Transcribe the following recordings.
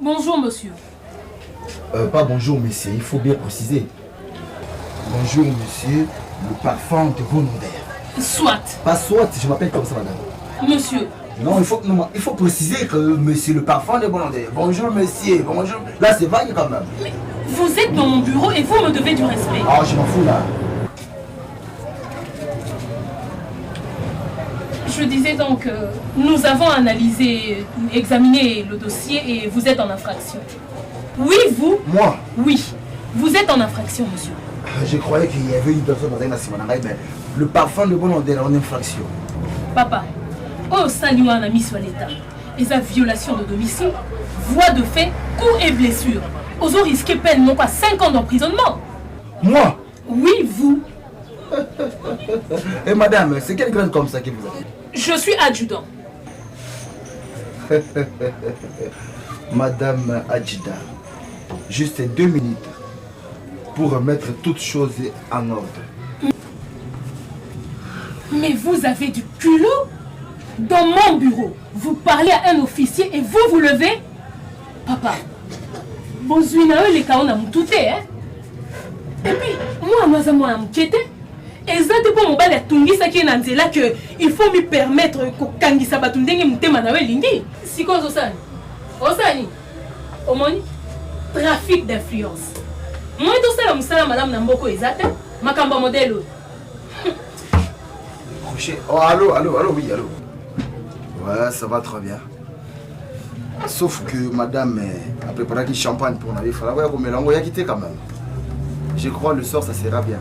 Bonjour, monsieur. Euh, pas bonjour, monsieur, il faut bien préciser. Bonjour, monsieur, le parfum de bon odeur. Soit. Pas soit, je m'appelle comme ça, madame. Monsieur. Non, il faut, non, il faut préciser que monsieur le parfum de bon odeur. Bonjour, monsieur, bonjour. Là, c'est vague quand même. Mais vous êtes dans mon bureau et vous me devez du respect. Ah, je m'en fous là. Je disais donc, euh, nous avons analysé, examiné le dossier et vous êtes en infraction. Oui, vous Moi Oui. Vous êtes en infraction, monsieur. Je croyais qu'il y avait une personne dans un mais le parfum de bon odeur en infraction. Papa, oyo osali wana miso ya leta eza violation de domicile, voie de fait, coup et blessure. Ozo risquer peine moko à 5 ans d'emprisonnement. Moi Oui, vous. Et madame, c'est quelle grade comme ça que vous avez Je suis adjudant. Madame Adjida, juste deux minutes pour remettre toutes choses en ordre. Mais vous avez du culot Dans mon bureau, vous parlez à un officier et vous vous levez Papa, bozwi na yo eleka yo na motu te eh? Et puis, mwana aza mwana moke te eza te mpo mobali atungisaki ye na nzela ke il faut mi permettre kokangisa bato ndenge motema na yo elingi sikoyo ozosala nini osala nini omoni trafic d'influence moi tosala mosala malamu na mboka oyo eza te makambo ya modele oyo Rocher. Oh, allô, allô, allô, oui, allô. Ouais, ça va très bien. Sauf que madame eh, a préparé du champagne pour nous. Il fallait voir comme elle a quitté quand même. Je crois le soir, ça sera bien.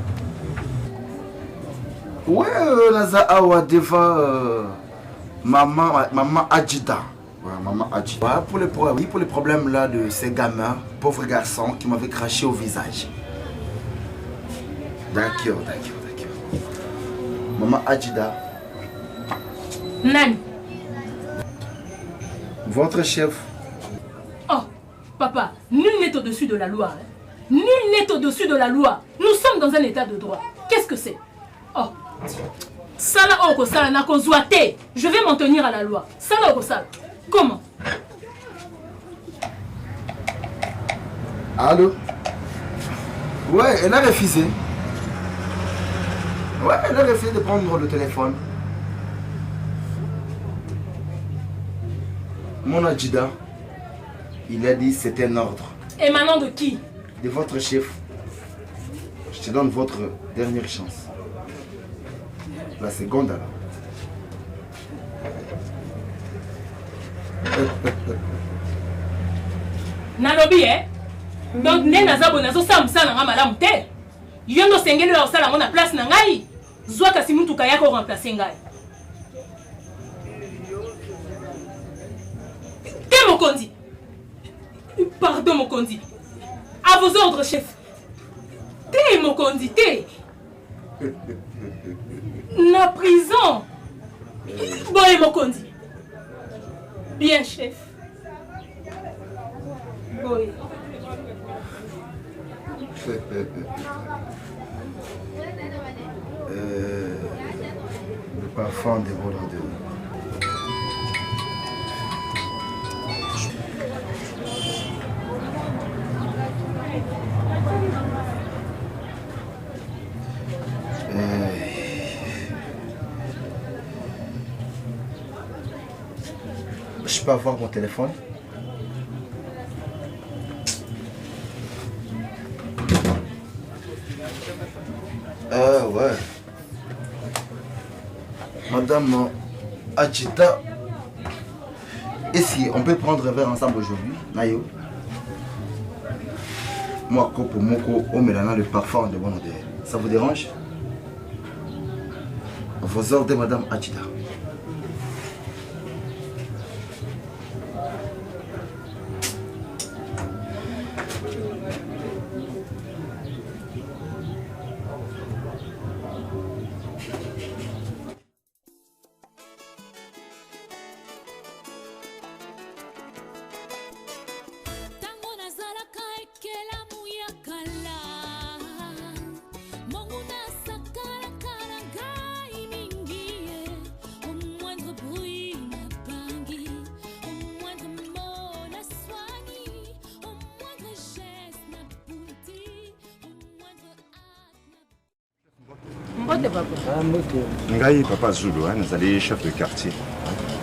Ouais, euh, Naza Awa devant euh, maman, maman Adjida. Ouais, maman Adjida. Ouais, pour les, oui, pour les problèmes là de ces gamins, pauvres garçons qui m'avaient craché au visage. D'accord, d'accord, d'accord. Maman Adjida. Nani Votre chef. Oh, papa, nul n'est au-dessus de la loi. Hein. Nul n'est au-dessus de la loi. Nous sommes dans un état de droit. Qu'est-ce que c'est Oh, sala oyo kosala nakozwa te. Je vais m'en tenir à la loi. Sala oyo kosala. Comment Allô Ouais, elle a refusé. Ouais, elle a refusé de prendre le téléphone. Mon adjudant, il a dit c'est un ordre. Émanant de qui De votre chef. Je te donne votre dernière chance. La seconde alors. nalobi e donc nde naza boye nazosala mosala na ngai malamu te yo nde osengeli oya kosala yango na place na ngai zwa kasi motuka yaka oremplace ngai te mokonzi pardon mokonzi à vos ordres chef te mokonzi te na prison boye mokonzi bien chef boye euh, le parfum des volontés. Je peux avoir mon téléphone Ah ouais. Madame Achita, est-ce qu'on peut prendre un verre ensemble aujourd'hui, Nayo Moi, Kopo Moko, Omelana, le parfum de bon odeur. Ça vous dérange Vos ordres, Madame Achita. Mbote papa. Ah, mbote. Ngai papa Zulu, hein, nazali chef de quartier.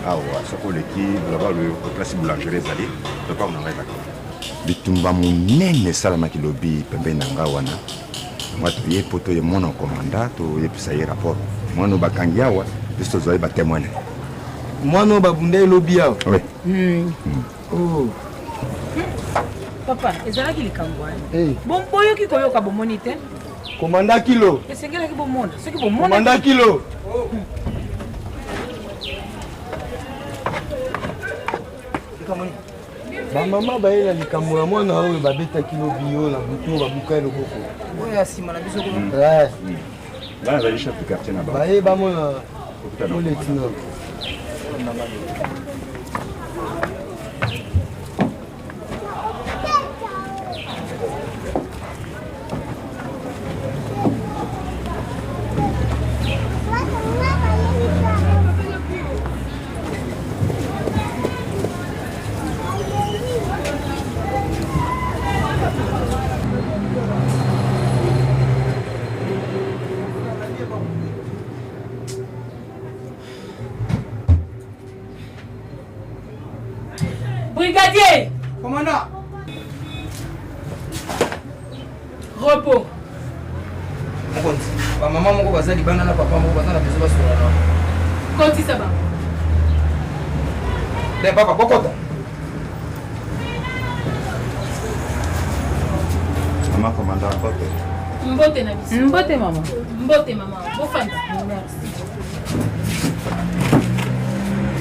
Awa soki oleki balabala oyo place boulangerie ezali, lopango na ngai ezalaka. Bitumba monene esalamaki lobi pembeni na ngai wana. Yango toye mpo toye mona komanda toyebisa ye rapport. Mwana oyo bakangi awa, biso tozwaki ba témoin na ye. Mwana oyo babunda ye lobi awa? Oui. Oh. Papa, ezalaki likambo wana. Hey. Bon, boyoki koyoka bomoni te? Komanda Kilo. Esengelaki bomona. Soki bomona. Komanda Kilo. Ba mama baye na likambo ya mwana oyo babetaki lobi oyo na butu oyo babuka ye loboko. Oyo ya nsima na biso kuna. Ouais. Ngai nazali chef de quartier na bango. Baye bamona Okutana moleti na. Brigadier! Commandant! Repos. Mokonzi, ba mama moko baza libanda na papa moko baza na besoin basolola na. Kotisa bango. Te papa, bokota. Mama commandant, mbote. Mbote na biso. Mbote mama. Mbote mama. Bofanda. Merci.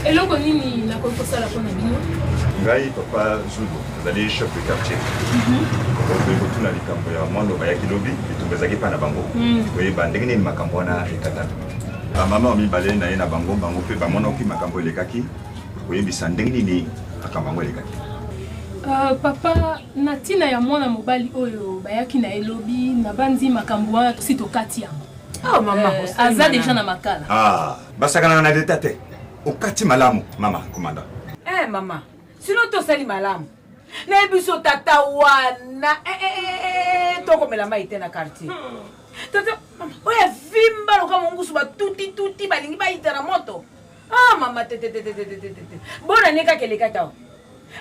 Eloko nini nakoki kosala mpo na bino? Ngai papa Zulu, nazali chef de quartier. Okoki kotuna likambo ya mwana oyo bayaki lobi, bitumba ezalaki epai na bango. Koyeba ndenge nini makambo wana ekatami. Ba mama mibale na ye na bango, bango mpe bamonaki makambo elekaki, koyebisa ndenge nini makambo yango elekaki. Papa, na ntina ya mwana mobali oyo bayaki na ye lobi, nabandi makambo wana tosi tokati yango. Oh, mama, osali Aza malamu. deja na makala. Ah, basakanaka na leta te. Okati malamu, mama commandant. Mama, sino tosali malamu. Nayebi biso tata wana, tokomela mai te na quartier. Tata, mama, oyo avimba lokola mongusu batuti tuti balingi bayita na moto. Ah, mama, te, te, te, te, te, te, te, te, te. Bona ne kaka elekaki awa.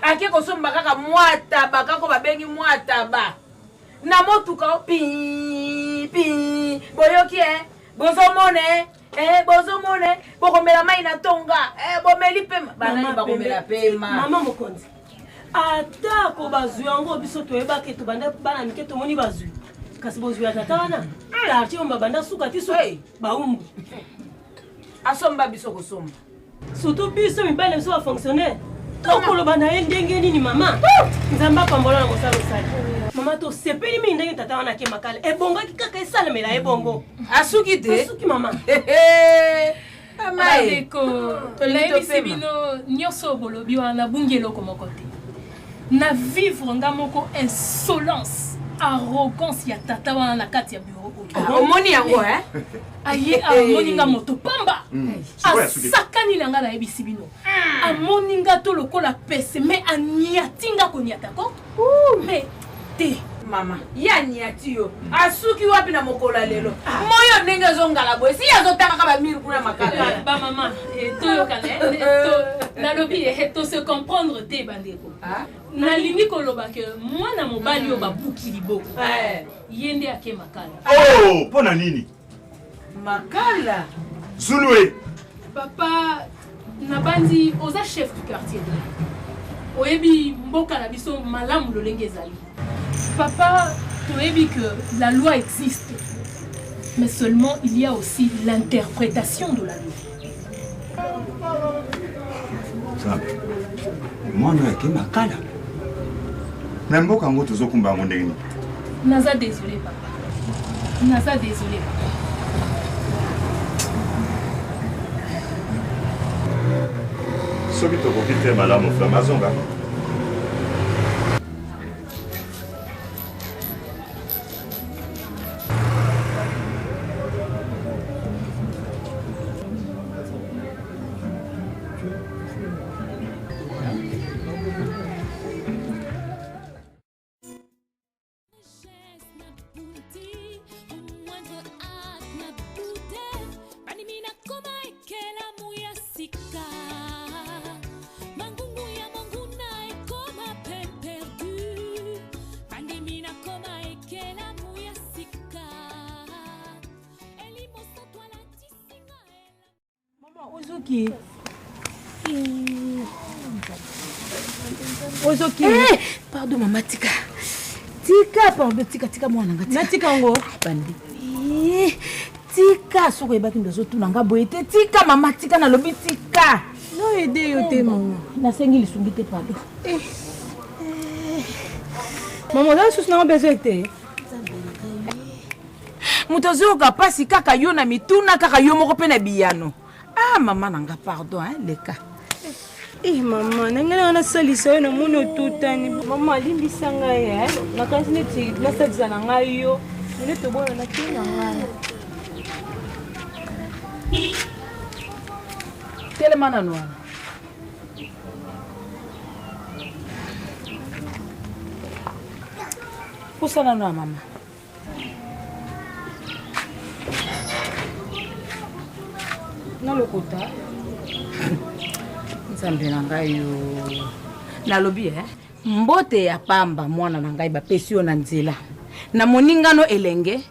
Ake kosomba kaka mwa taba, kako babengi mwa taba. Na motuka o, pi, pi. Boyoki, eh? Bozomona, eh? Bozomona, eh? Bokomela mai na tonga. Bomeli pema. Banani Mama bakomela pembe. pema? Mama mokonzi. Atako bazwi yango biso toyebaki tobanda bana mike tomoni bazwi. Kasi bozwi ya tata wana, quartier oyo babanda suka ti suka, Hey. baumbu. Asomba biso kosomba. Surtout biso mibali na biso ba fonctionnaire. Tokoloba na ye ndenge nini mama? Nzambe apambola na mosala osali. Mama tosepeli mingi ndenge tata wana ake makala. Ebongaki kaka esalemela ye bongo. Asuki te? Asuki mama. Mama ye. Bandeko, Tolingi nayebisi topema. bino nyonso bolobi wana nabungi eloko moko te. Na vivre nga moko insolence, arrogance ya tata wana na kati ya bureau oyo. Ah, omoni yango, eh? Aye, amoni nga moto pamba. Sikoyo asuki. Asakani na nga nayebisi bino. Amoni nga to lokola pese, mais aniati nga koniata ko. Mais te. Mama, ye aniati yo. Asuki wapi na mokolo ya lelo? Moyo ndenge ezongala boye. Si azotangaka ba mire kuna makala. Ba mama, toyokana, nalobi, to se comprendre te bandeko. Ah? Nalingi koloba ke mwana mobali oyo babuki liboko. Ye nde ake makala. Oh, mpo na nini? Makala? Zulu e. Papa, nabandi oza chef du quartier. Oyebi mboka na biso malamu lolenge ezali. Papa, toyebi que la loi existe. Mais seulement il y a aussi l'interprétation de la loi. Nzambe, mwana oyo ake makala. Na mboka yango tozokumba yango ndenge nini? Naza désolé papa. Naza désolé papa. Soki tokoki te malamu Flamme azonga. Ozoki. Ozoki. Eh, pardon mama tika. Tika pardon tika tika mwana nga tika. Natika ngo. Bandi. Eh, tika soki oyebaki nde ozotuna nga boye te tika mama tika nalobi tika. No aide yo te mama. Nasengi lisungi te pardon. Eh. Mama oza lisusu nango besoin te. Moto azoyoka mpasi kaka yo na mituna kaka yo moko mpe na biyano. Ah mama na nga pardon hein, leka. Eh mama, na ngai nanga nasalisa yo namoni otutani. Mama limbisa ngai eh. Nakanisi neti nasalisa na ngai yo. Nde tobona na te na ngai. Telema nanu wana. Pusa nanu ya mama. Nalokota. Nzambe na ngai yo. Nalobi eh? Mbote ya pamba mwana na ngai bapesi yo na nzela. Na moningano elenge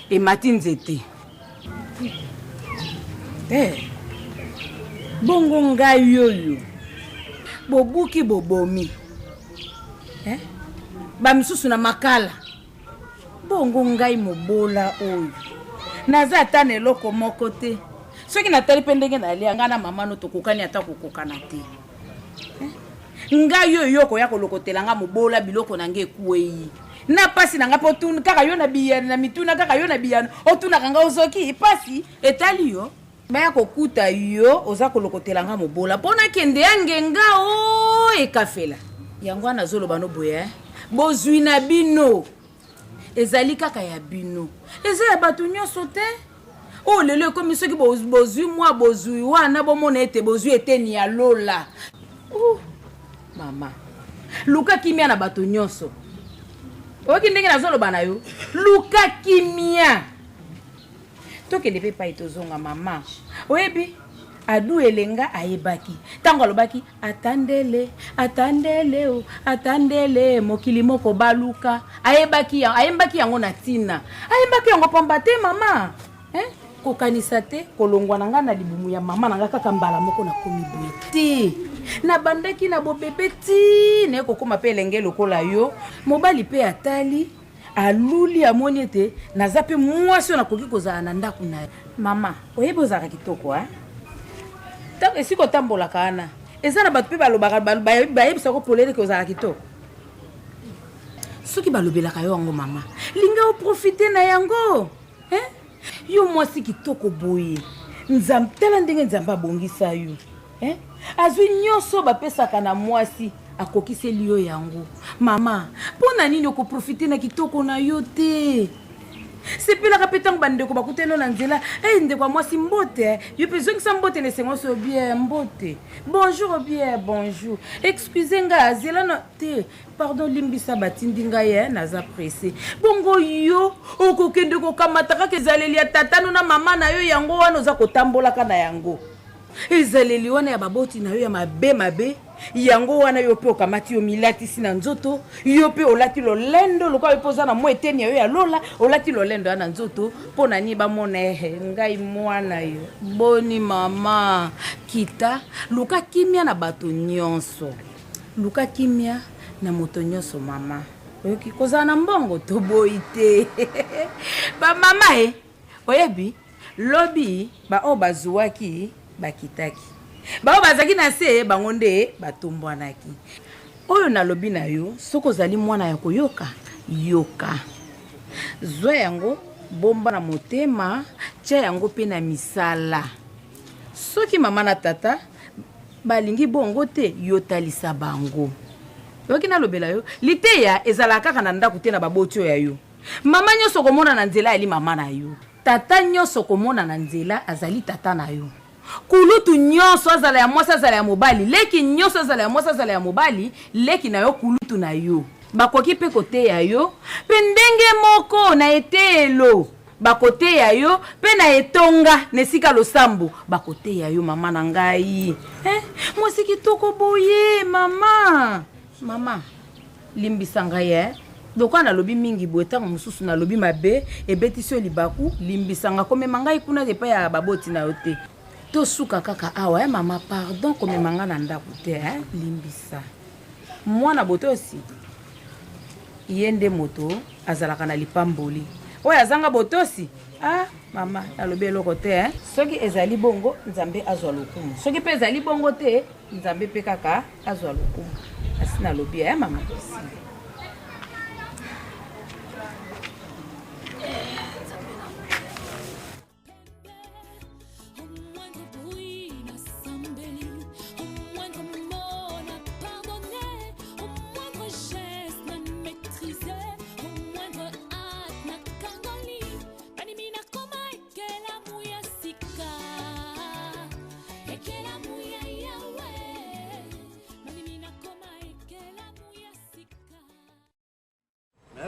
emati nzete. Eh. Bongo ngai oyo bobuki bobomi eh? Bamisusu na makala. Bongo ngai mobola oyo naza ata na eloko moko te. Soki natali mpe ndenge nalia ngai na mama no tokokani ata kokokana te. Eh? Ngai oyo yo okoya kolokotela ngai mobola biloko na ngai ekwei na pasi na ngai mpo kaka yo na biyano na mituna kaka yo na biyano otunaka ngai ozoki pasi etali yo baya kokuta yo oza kolokotela ngai mobola mpo nakende ya ngenga o ekafela yango wana azoloba no boye eh? Bozwi na bino ezali kaka ya bino, eza ya bato nyonso te. Oyo lelo ekomi soki bozwi mwa bozwi wana bomona ete bozwi eteni ya lola. Uh, mama, luka kimia na bato nyonso. Oyoki ndenge nazoloba na yo? Luka kimia. Tokende mpe epai tozonga mama. Oyebi Adu Elenga ayebaki ntango alobaki atandele atandele o atandele mokili moko baluka ayebaki ayembaki yango na ntina ayembaki yango pamba te mama eh? Kokanisa te kolongwa na ngai na libumu ya mama na ngai kaka mbala moko nakomi boye te. Nabandaki na bobebe ti naye kokoma mpe elenge lokola yo. Mobali mpe atali aluli amoni ete naza mpe mwasi oyo nakoki kozala na ndako na ye. Mama, oyebi ozalaka kitoko eh? Ntango esika otambolaka wana eza na bato mpe balobaka bayebisaka yo polele ke ozalaka kitoko. Soki balobelaka yo yango mama, linga oprofite na yango eh? Yo mwasi kitoko boye, Nzambe, tala ndenge Nzambe abongisa yo eh? Azwi nyonso bapesaka na mwasi akokiseli yo yango. Mama, mpo na nini okoprofite na kitoko na yo te? Sepelaka mpe ntango bandeko bakutani yo na nzela. Hey, ndeko ya mwasi mbote, yo mpe zongisa mbote na esengo nyonso bien mbote, bonjour bien bonjour, excuse nga zela na te, pardon limbisa batindi ngai eh, naza presse. Bongo yo okokende kokamata kaka ezaleli ya tata no na mama na yo, yango wana oza kotambolaka na yango ezaleli wana ya baboti na yo ya mabe mabe, yango wana yo mpe okamati yo milatisi na nzoto, yo mpe olati lolendo lokola yo mpe oza na mwa eteni ya yo ya lola, olati lolendo ya na nzoto mpo na nini bamona ehe ngai mwana yo boni. Mama kita, luka kimia na bato nyonso, luka kimia na moto nyonso mama. Oyoki kozala na mbongo toboyi te bamama e oyebi lobi baoyo bazuwaki bakitaki, baoyo bazalaki na se bango nde batombwanaki. Oyo nalobi na yo, soki ozali mwana ya koyoka, yoka, zwa yango, bomba na motema, tia yango mpe na misala. Soki mama na tata balingi bongo te, yo talisa bango. Oyoki nalobela yo, liteya ezalaka kaka na ndako te na baboti oyo ya yo. Mama nyonso okomona na nzela ayali mama na yo. Tata nyonso okomona na nzela azali tata na yo. Kulutu nyonso azala ya mwasi azala ya mobali, leki nyonso azala ya mwasi azala ya mobali, leki na yo kulutu na yo. Bakoki mpe koteya yo mpe ndenge moko na eteyelo bakoteya yo mpe na etonga na esika losambo bakoteya yo. Mama na ngai eh, mwasi kitoko boye mama. Mama limbisa ngai eh. Lokola nalobi mingi boye, ntango mosusu nalobi mabe ebetisi yo libaku, limbisa ngai, komema ngai kuna epai ya baboti na yo te. Tosuka kaka awa eh mama pardon komema nga na ndako te eh limbisa. Mwana botosi ye nde moto azalaka na lipamboli. Oyo azanga botosi ah mama nalobi eloko te eh. Soki ezali bongo Nzambe azwa lokumu. Soki pe ezali bongo te Nzambe pe kaka azwa lokumu. Asi nalobi eh mama.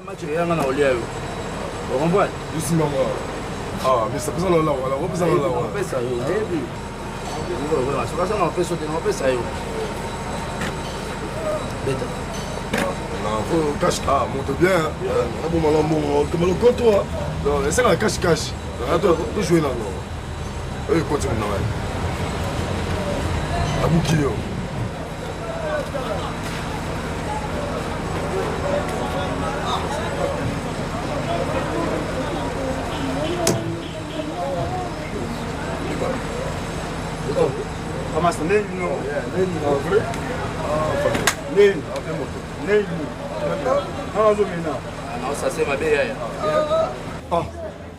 Match eyanga na olia yo. O comprendre? Yusi mama. Ah, mais ça pesa la la wala, opesa la la wala. Opesa yo, nayebi. Soki asanga opesa te, opesa yo. Beta. Non, faut cash ah, monte bien. Ah bon, malin bon, comme le compte toi. Non, c'est la cash cash. Attends, tu jouer là non. Eh, continue non. Abuki yo.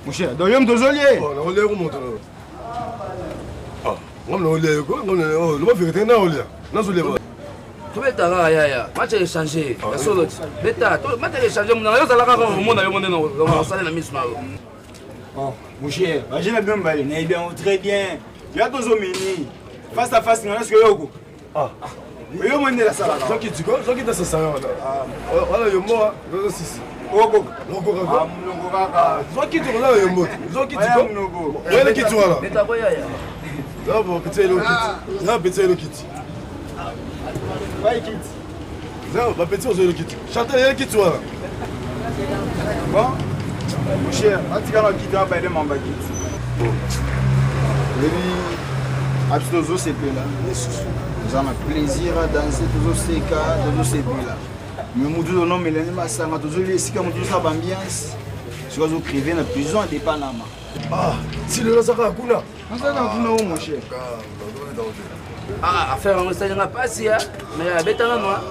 Mon cher, donc yo moto ozolie nakolia ko moto nga naolia yo ko loba verité naolia nazolia tobeta kaka yaya match echange ya solo ti beta match echange monaka yo ozala kaka omona yo monde osale na miso na yo mon cher baje na bino mibale nayebi yango très bien ya tozomini face à face ngana sikoyo yoko oyo mo nde nasalaka soki tiko soki tasasa yo wana wana yo moa yozo sisi okoka okoka monoko kaka soki tiko na yo moto soki tiko oyele kiti wana bapesa elo kiti na bapesa elo kiti bapeti ozo elo kiti chantal yele kiti wana bon mon cher atika na kiti abaele mamba kiti oyebi abiso tozosepela lisusu toza na plaisir a danse tozoseka tozosepela me motu tonomela nde masanga tozolia esika motu tozosala baambiance soki azocrive na prison adepanama ah si lelo azaka kuna azaka kuna o mon cher ah affaire yango esali nga mpasi ya mais abetanga nwa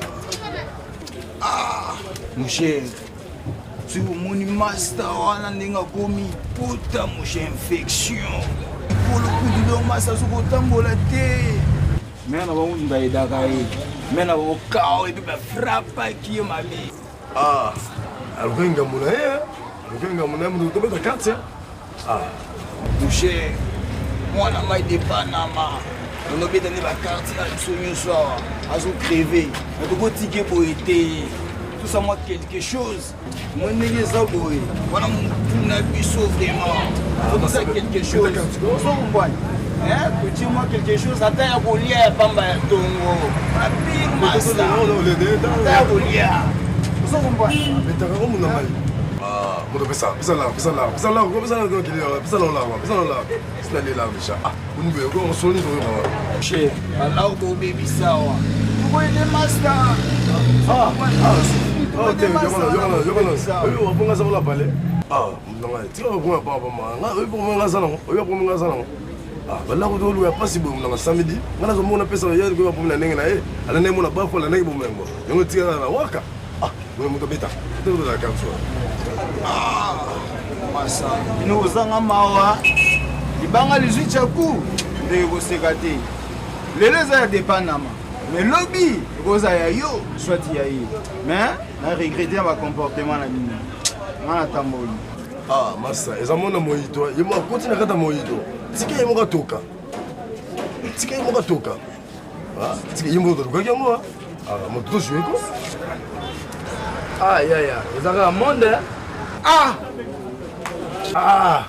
ah mon cher soki omoni masta wana ndenge akomi pota mon cher infection likolo kutu donc masta azoki kotambola te me na bango bayedaka ye me na bango kao epe bafrapaki ye mabe Ah, alukaki ngambo na ye, alukaki ngambo na ye, moto tobeta carte. Ah. Mon cher, mwana mai de Panama, onobeta nde bakarte na biso nyonso awa, azo creve, na tokotike boye te. Tosa mwa quelque chose, mwa ndenge eza boye, wana motu na biso vraiment, tokosa quelque chose. Ozo comprendre? Totie mwa quelque chose ata ya kolia ya pamba ya tongo bapire masa ata ya kolia ozo comprendre betaka ngo mona ngai moto pesa pesa la pesa la pesa la pesa la pesa la la pesa la la pesa la la déjà ah onube ko osoli to yo che alao ko bebisa wa tokoyede master ah ah te yokana yokana yokana oyo wabonga za kola pale ah nanga tika ko pa pa ma nga oyo po nga za nango oyo po nga za nango Ah, balako toluka ya mpasi boye nanga samedi nga nazomona pesa ye koyeba mpomi na ndenge na ye alandaki mona bafu alandaki bomengo yango etikala na waka ah boye moto abeta tobeta kanso ah, masa bino kozanga mawa libanga lizwi chaku ndenge koseka te lelo eza ya depanama mais lobi ekozala ya yo soit ya ye mais na regrete ya bacomportement na bino nga natamboli Ah, masa eza mona moyito ye moko akoti na kati ya moyito tika ye moko atoka tika ye moko atoka ah, tika ye moko tolukaki yango ah. ah, moto tozwi ko ah yaya eza kaka monde ah ah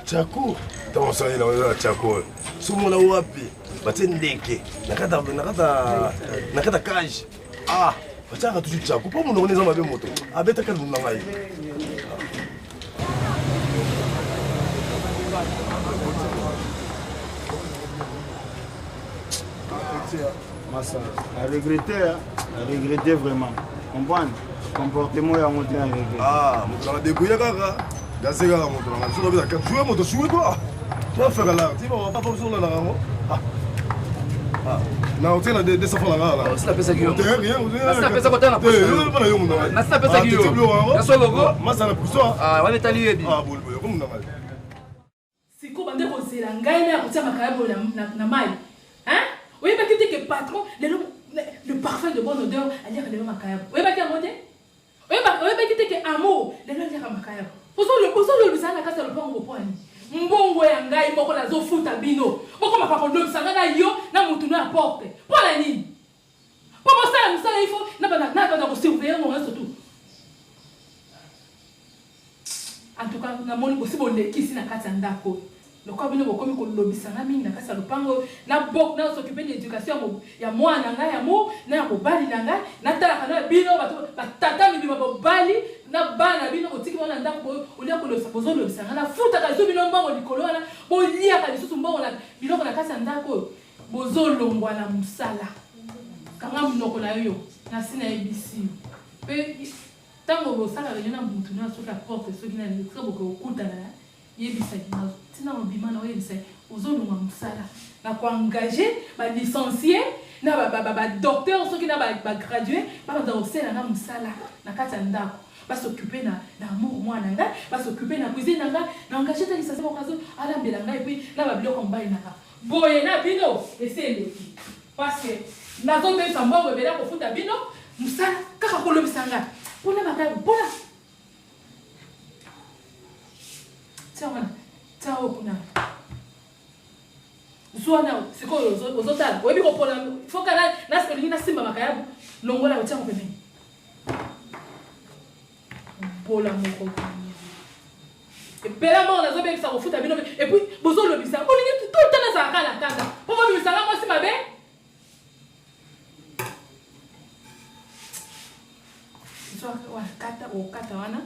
chaku ntango osaleli yango eza na chaku oyo somona wapi batie ndeke na kati ya cage ah batiaka toujours chaku mpo monoko eza mabe moto abetaka libumu na ngai quartier. Massa, na regrette, na regrette vraiment. Comprendre? Comportement yango te na regrette. Ah, moto na débrouiller kaka. Gaze kaka moto na biso tobeta kaka. Jouer moto, jouer quoi? Toi faire là, tu vas pas biso na yango. Ah. Ah. Na otie na 200 francs na nga. Nasi napesaki yo. Te rien, Nasi napesaki ota na poche. Te, na yo moto. Nasi napesaki yo. Ya solo ko? Masa na puso. Ah, wana etali yebi. Ah, bol bol, comme na ngai. Sikoyo bande kozela ngai na ya kotia makayabo na, na, na mai hein? Oyebaki te ke patron lelo le parfum de bonne odeur aliaka lelo makayabo, oyebaki yango te? Oyebaki te ke amour lelo aliaka makayabo? Ozolobisa na kati ya lopango mpo nini? Mbongo ya ngai moko nazofuta bino, bokomaka kolobisa ngai na yo na mutu no ya porte mpo na nini? Mpo bosala mosala ifo nabanda kosurveille ngo nyonso tu. En tout cas, namoni bosi bolekisi na kati ya ndako oyo. Lokola bino bokomi kolobisa nga mingi na kati ya lopango oyo, na bok na s'occuper na education ya mwana na ngai amour na ya mobali na ngai, natalaka na bino bato batata mibima bobali na bana bino botiki bango na ndako boyo, olia kolobisa bozolobisa nga, nafutaka lisusu bino mbongo likolo wana, boliaka lisusu mbongo na biloko na kati ya ndako oyo, bozolongwa na mosala. Kanga monoko na yo yo, nasi nayebisi yo pe Tango bosala reunion na mutu na soki a porte soki na nini soki boke kokutana yebisa ye tina obima na oyebisa ye ozolongwa musala na ko engage ba licencie na ba docteur soki na ba gradue babanda kosela nga musala na kati ya ndako ba s'occuper na na amour mwana ngai ba s'occuper na cuisine na ngai na engage ata licencie moko azo alambela ngai puis na ba biloko mobali na nga boye na bino esi eleki. Parce que nazo bebisa mbongo ebele ya kofuta bino musala kaka kolobisa ngai pona makayabu pona tia wana tia oyo kuna zwa na sikoyo ozotala oyebi kopona foka olingi nasimba makayabu longola otiango pembeni bola moko ebele mbongo nazobebisa kofuta bino epuis bozolobisa bolingi tout le temps nazalaka na kanda mpo bobimisa nga mwasi mabe zwa kata okata wana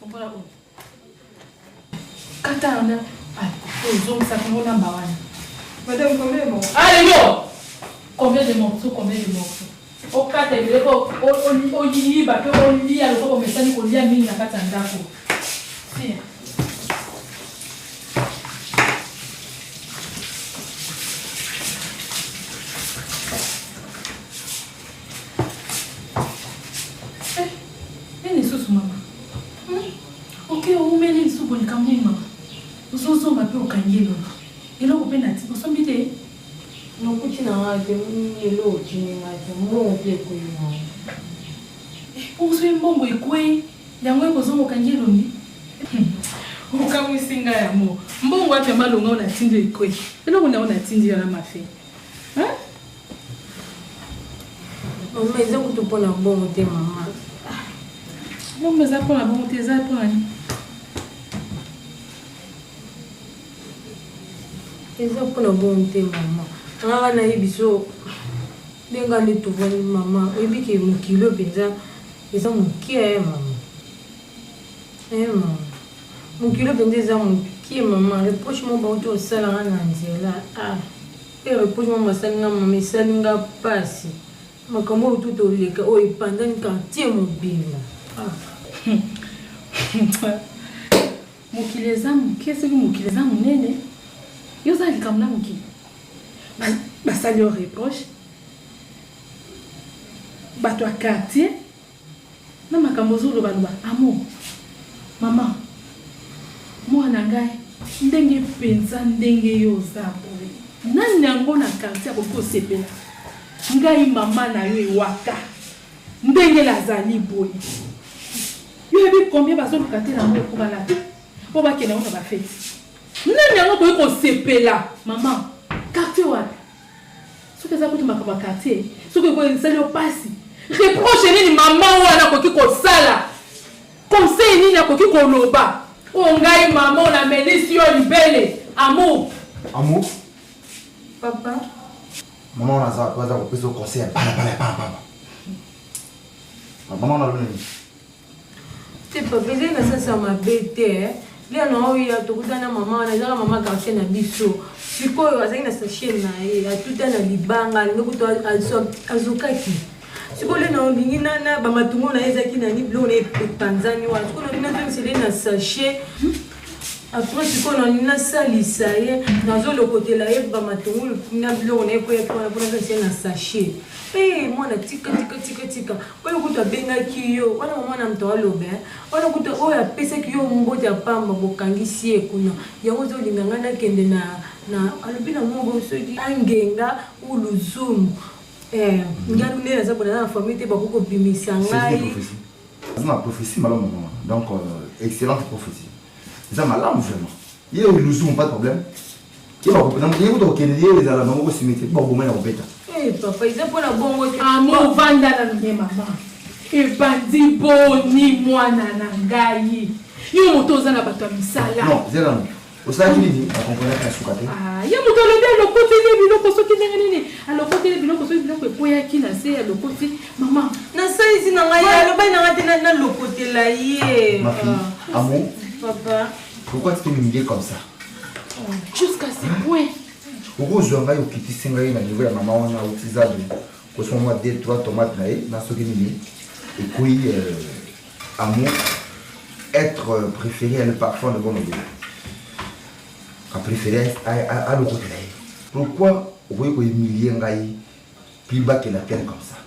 fongola oyo kata wana ozongisa kongo namba wana. Madame, combien de morceaux? Allez yo! Combien de morceaux? Combien de morceaux? Okata ebele po oyiba pe olia lokola omesani kolia mingi na kati ya ndako. Si. Eh, nini lisusu mama? Hmm? Ok, oumeli lisusu boye likambo nini mama? Ozozonga mpe okangi elongi. Eloko mpe nati osombi te? Nakuti na nga te eloko otindi nga te mbongo mpe ekweyi na nga. Eh, ozwi mbongo ekweyi yango ekozonga okangi elongi? Okamwisi nga yango. Mbongo wapi ya malonga oyo natindi yo ekweyi? Eloko na yo natindi yo na mafe. Hein? Mama eza kutu mpo na mbongo te mama. Mbongo eza mpo na bongo te eza mpo na nini? Eza mpo na bongo te mama. Nga nayebi so ndenge nde tovandi mama, oyebi ke mokili oyo mpenza eza mokie eh mama. Eh mama. Mokili oyo mpenza eza mokie mama. Reproche moko bauti kosala nga na nzela. Ah. Pe reproche moko basali nga mama esali nga pasi. Makambo oyo tu toleka oyo epandani quartier mobimba. Ah. Mokili eza moke soki mokili eza monene yo oza na likambo na mokili basali yo reproche bato ya quartier na makambo ozolobaloba amour mama mwana ngai ndenge mpenza ndenge yo oza boye nani yango na quartier akoki kosepela ngai mama na yo ewaka Ndenge nazali boye yo oyebi combien bazoluka te na ngo po balata po bakende yango na ba feti nani yango boye kosepela mama quartier wapi soki eza kutu makambo ya quartier soki esali yo pasi reproche nini mama wana akoki kosala conseil nini akoki koloba oyo ngai mama oyo namelisi yo libele amour amour papa Mama wana aza aza kopesa yo conseil ya balabala ya pamba pamba. Mama wana alobi nini? Te papa, ezali na sens ya mabe te. Lia na oyo tokutana na mama wana ezaka mama quartier na biso. Sikoyo azalaki na sachet na ye atuta na libanga alingi kutu azokaki. Sikoyo lia na olingi na na ba matungo na ye ezalaki na ni biloko na ye epanzani wana. Sikoyo nalingi nazongisela ye na sachet. Après sikoyo nalingi nasalisa ye nazolokotela ye ba matungulu na biloko na ye ekweyaki wana mpo nazongisa ye na sachet. Eh mwana tika tika tika tika oyo kutu abengaki yo wana mama na moto aloba eh. Wana kutu oyo apesaki yo mbote ya pamba bokangisi ye kuna yango ozolinga ngai nakende na na alobi na moko soki angenga ou luzumu eh ngai nde naza bona na famille te bakoki kobimisa ngai aza na prophétie malamu mama donc euh, excellente prophétie eza malamu vraiment ye luzumu pas de problème ye bakoye kuta kokende ye ezala bango kosimete bakoboma ya kobeta eh, papa eza mpona bongo te amour vanda nanu ye mama ebandi boni mwana na ngai yo moto oza na bato ya misala non zela nanu osalaki nini nakomprenaki na suka te ah, ye moto alobi alokoteli ye biloko soki ndenge nini alokoteli biloko soki biloko ekweyaki na se alokoti mama nasalisi na ngai alobaki na ngai te nalokotela ye ma fille ah. amour papa pourquoi tu t'es humilié comme ça Jusqu'à ce point. okozwa ngai okitisi ngai na niveau ya mama wana auti zando kosoma mwa 2 3 tomate na ye na soki nini ekoyi euh, amour être euh, préféré à le parfum de bon odeur apréféré alokotela ye pourquoi okoki kohumilie ngai plus bas que la terre comme ça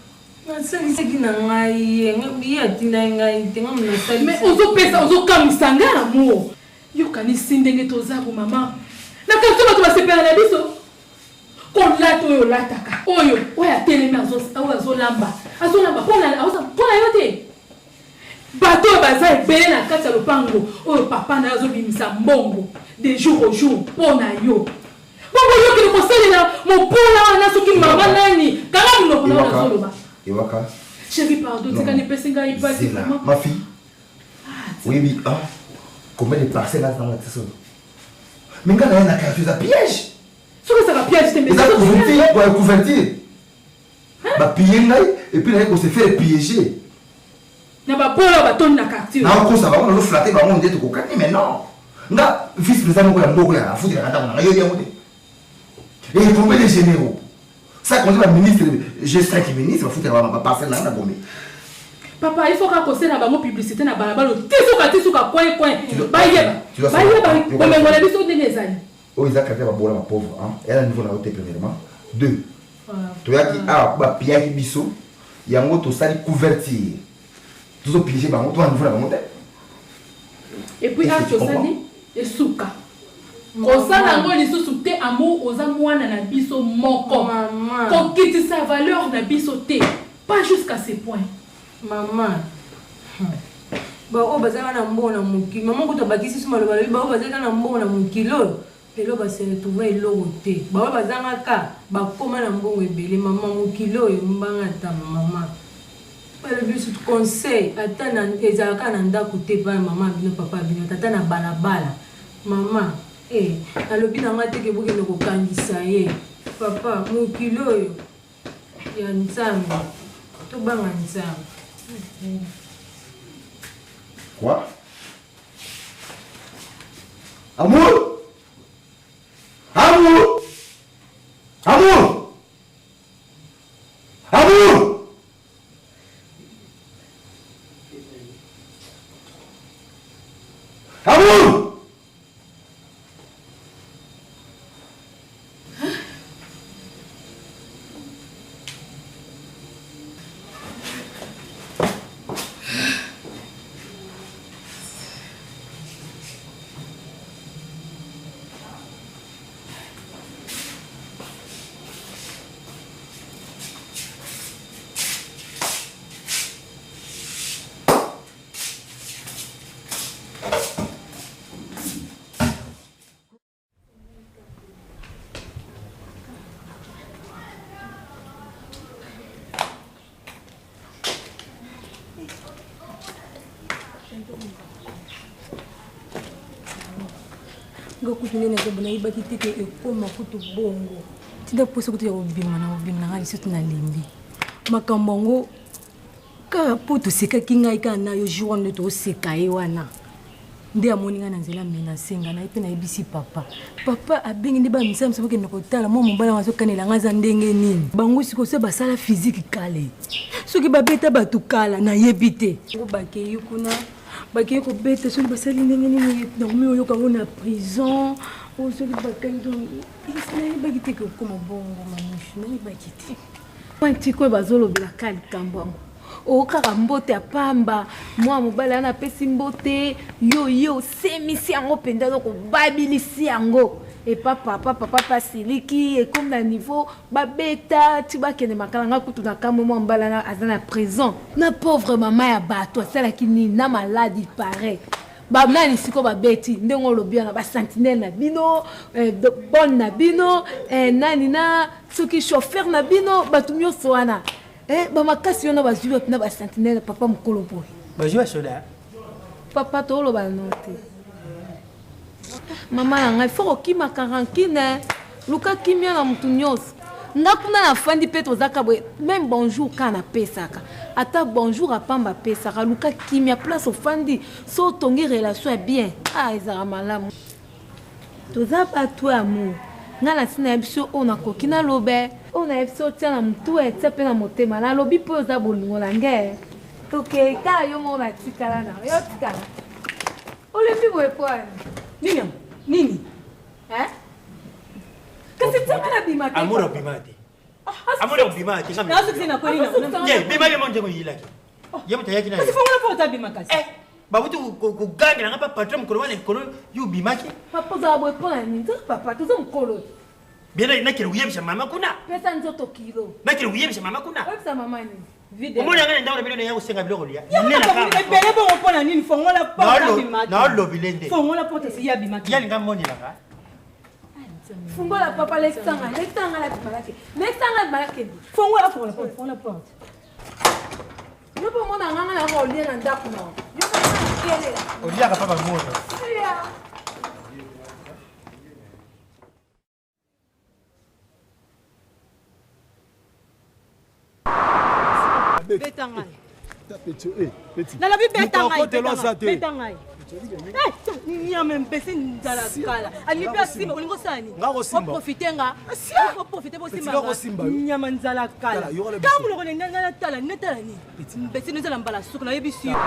nasalisaki na ngai ye ye atindaki ngai te ngai nasali mais ozopesa ozokamwisa ngai amour Yokanisi ndenge toza bo mama. Na quartier bato basepela na biso. Kolata oyo olataka. Oyo oyo atelemi azo oyo azolamba. Azolamba pona pona yo te. Bato oyo baza ebele na kati ya lopango oyo papa na yo azobimisa mbongo de jour au jour mpo na yo. Bongo yo okende kosalela mobola wana soki mama nani kanga monoko na yo nazoloba. Ewaka. Chérie pardon tika nipesi ngai pasi vraiment. Ma fille. oyebi ah, combien de parcelle aza nango na solo mais nga naye na quartier eza piège soki ezaka piège te eza couverture boya couverture bapille ngai epuis naye kose faire piéger na babola batondi na quartier nakokosa bango nazoflate bango nde tokokani mais non nga vice président moko ya mboka ya afutelaka ndako na ngai yobi yango te et combien de généraux Ça compte ba ministre, j'ai 5 ministres, ba foutre ba parcelle na na gombe. Papa, il faut ka kosela bango publicité na balabala tisuka tisuka coin coin. Bayeba. Bayeba bomengo na biso ndenge ezali. Oyo eza quartier ba bola ba pauvre hein. Elle a niveau na yote premièrement. Deux. Toyaki awa ba pillaki biso yango tosali couverture. Tozo piéger bango, to niveau na bango te. Et puis acte osali esuka. Kosala yango lisusu te amour oza mwana na biso moko. Kokitisa valeur na biso te. Pas jusqu'à ce point. Maman. Baoyo bazalaka na mbongo na mokili. Maman kutu abakisi su maloba alobi baoyo bazalaka na mbongo na mokili oyo lelo ba se retrouva eloko te. Baoyo bazangaka bakoma na mbongo ebele. Maman mokili oyo mbanga ntama maman. Balobi lisusu conseil ata na ezalaka kaka na ndaku te epai ya mama bino papa bino tata na balabala mama eh nalobi na nga te ke bokende kokangisa ye papa mokili oyo ya nzambe tobanga nzambe Quoi Amour Amour Amour Amour Amour Nga kutu nde naza nayebaki te ke ekoma kutu bongo tinda mposa kutu ya kobima na kobima na ngai lisusu nalembi makambo yango kaka mpo tosekaki ngai kaka na yo jour wana nde toseka ye wana. Nde amoni ngai na nzela menace ngai, naye mpe nayebisi papa. Papa abengi nde bamisala mosusu bakende kotala mwa mobali yango azokanela ngai aza ndenge nini. Bango sikoyo soki basala physique kale, soki babeta bato kala nayebi te. Bango bakei kuna bakei kobeta soki basali ndenge nini, nakomi oyoka yango na prison oyo soki bakangi nayebaki te kokoma bongo mamushu nayebaki te. Ntiko oyo bazolobela ka likambo yango oyo kaka mbote ya pamba mwa mobali wana apesi mbote yo ye osemisi yango mpenza aza kobabilisi yango epa papa papa mpe asiliki ekomi na niveau babeta ti bakende makala nga kutu na kamwe mwa mobali wana aza na prison na pauvre mama ya bato asalaki nini na maladi pare banani sikoyo babeti ndenge olobi wana basentinele na bino eh, bonne na bino eh, nani na soki chauffeur na bino bato nyonso wana eh, bamakasi wana bazwi wapi na basentinele papa mokolo boye bazwi basoda papa toloba no te mama na ngai fo kokimaka rankine luka kimia na motu nyonso nga kuna nafandi mpe tozaka boye meme bonjour kaka napesaka ata bonjour apamba apesaka luka kimia place ofandi so otongi relation ya bien ah ezalaka malamu toza bato ya amour nga nasi nayebi so oyo nakoki naloba oyo nayebi so otia na motu etia mpe na motema nalobi mpo oza bolingo na nge tokei kaka yo moko natikala na yo tikala olembi boye mpo ani nini nini Hein? Kasi tika na bima te. Amour obima te. Amour obima te. Na soki na koni na. Ye bima ye monje ko yilaki. Ye moto ayaki na ye. Kasi fongola porte abima kasi. Eh, babuti kogangela nga pa patron mokolo wana likolo yo obimaki. Papa ozala boye mpo na nini? Toza papa, toza mokolo. Bien nakende koyebisa mama kuna. Pesa nzoto kilo. Nakende koyebisa mama kuna. Oyebisa mama nini? Omoni yanga na ndako na bino naya kosenga biloko lia. Ebele bongo mpo na nini? Fongola porte abima. Naolobile nde. Fongola porte si abima. Yalinga monelaka. Fungola papa lekisanga, lekisanga na bima lake. Lekisanga bima lake. Fongola fongola porte, fongola porte. Yo mpo mona nganga na yango olia na ndako na yo. Yo mpo mona Oliaka pa bamoto. Beta ngai. Nalobi beta ngai, beta ngai. Nyama mpese nzala kala. Alingi mpe asimba, olingi osala nini? Oprofite nga. Oprofite bosimba nga. Nyama nzala kala. Ntango monoko na ngai natala, natala nini? Mpese nozala mbala suka, nayebisi yo.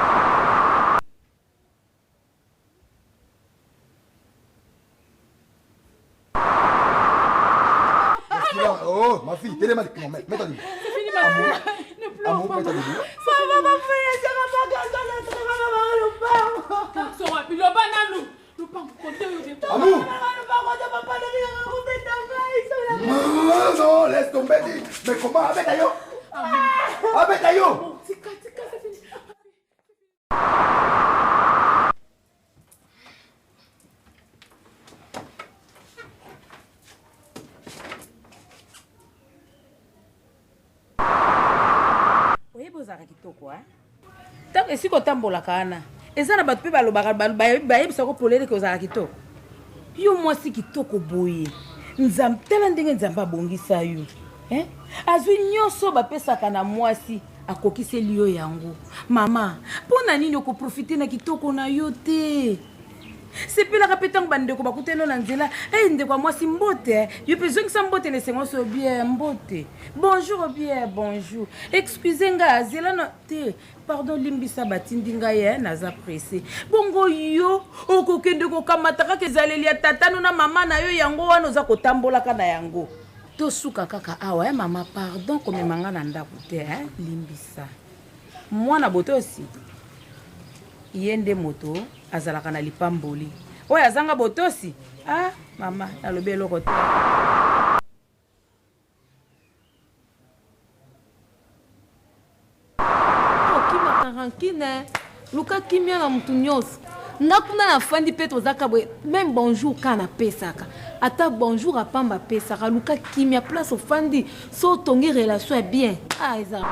Oh, ma fille, telema, non, mets-toi debout. C'est fini, ma fille. Ne pleure pas. Mets-toi debout. Maman, ma fille, c'est ma Loba nanu. Amour. Non, non, laisse tomber. Mais comment Abeta yo. Abeta yo. Oyebi ozalaka kitoko hein? Ntango esika otambolaka wana eza na bato mpe balobaka bayebisaka ko polele ke ozalaka kitoko. Yo mwasi kitoko boye Nzambe, tala ndenge Nzambe abongisa yo hein? Azwi nyonso bapesaka na mwasi akokiseli yo yango. Mama, mpo na nini okoprofite na kitoko na yo te? Sepelaka mpe ntango bandeko bakutani yo na nzela. Hey, ndeko ya mwasi mbote, yo mpe zongisa mbote na esengo nyonso bien mbote. Bonjour bien bonjour. Excusez nga zela na te. Pardon limbisa batindi ngai eh, naza presse. Bongo yo okokende kokamata kaka ezaleli ya tata no na mama na yo yango wana oza kotambolaka na yango. Tosuka kaka awa eh, mama pardon komema nga na ndako te eh, limbisa. Mwana botosi ye nde moto azalaka na lipamboli. Oyo azanga botosi ah mama nalobi eloko te. Okimaka rancune, luka kimia na mutu nyonso. Nga kuna nafandi mpe tozaka boye, meme bonjour kaka napesaka. Ata bonjour apamba apesaka, luka kimia place ofandi, so otongi relation ya bien. Ah eza.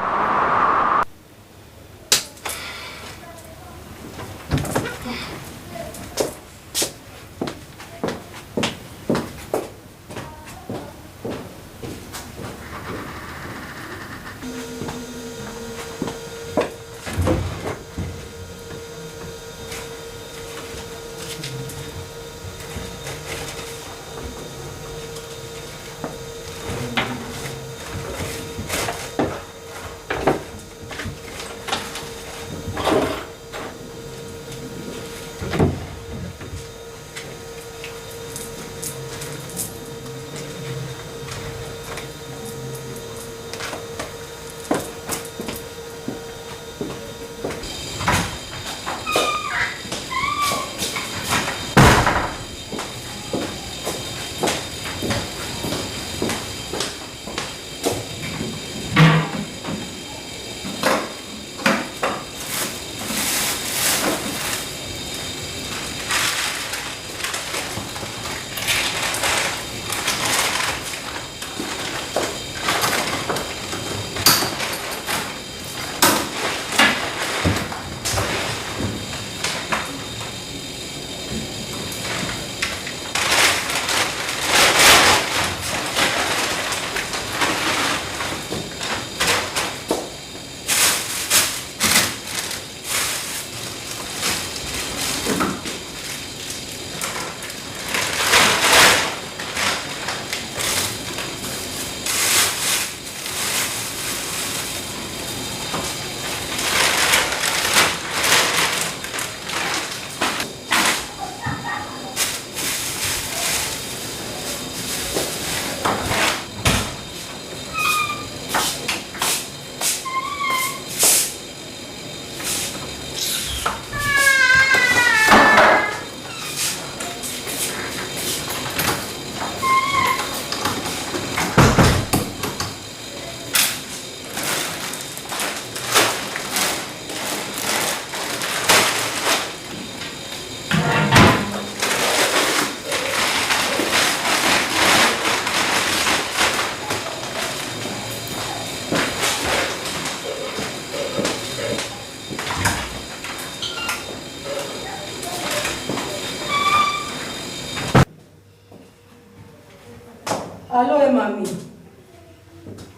Allo eh mami.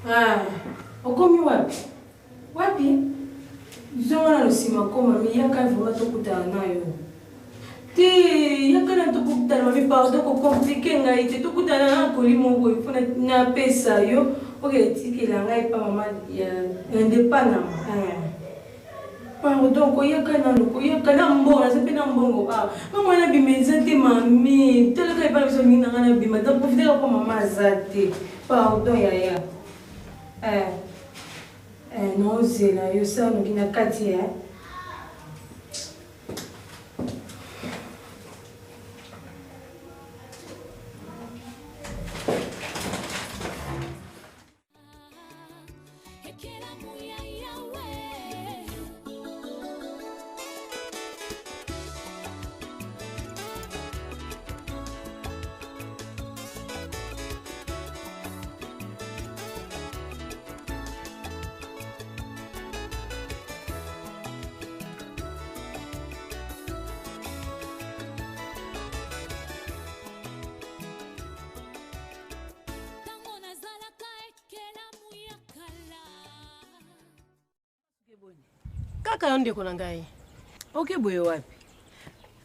Ah, okomi wapi? Wapi? Zonga nanu sima ko mami, yaka vraiment tokutana na yo. Te, yaka nanu tokutana mami, pardon ko compliquer ngai te, tokutana na colis moko il faut na pesa yo, oke tikela ngai pa mama ya indepana. Eh. Pardon koyaka nanu koyaka na mbongo naza mpe na mbongo ah nga mwana nabima eza te mami talaka epai na biso mingi na nga nabima donc profite kaka mpo mama aza te pardon yaya eh eh naozela yo sala noki na kati eh Kaka yo ndeko na ngai. Oke boye wapi?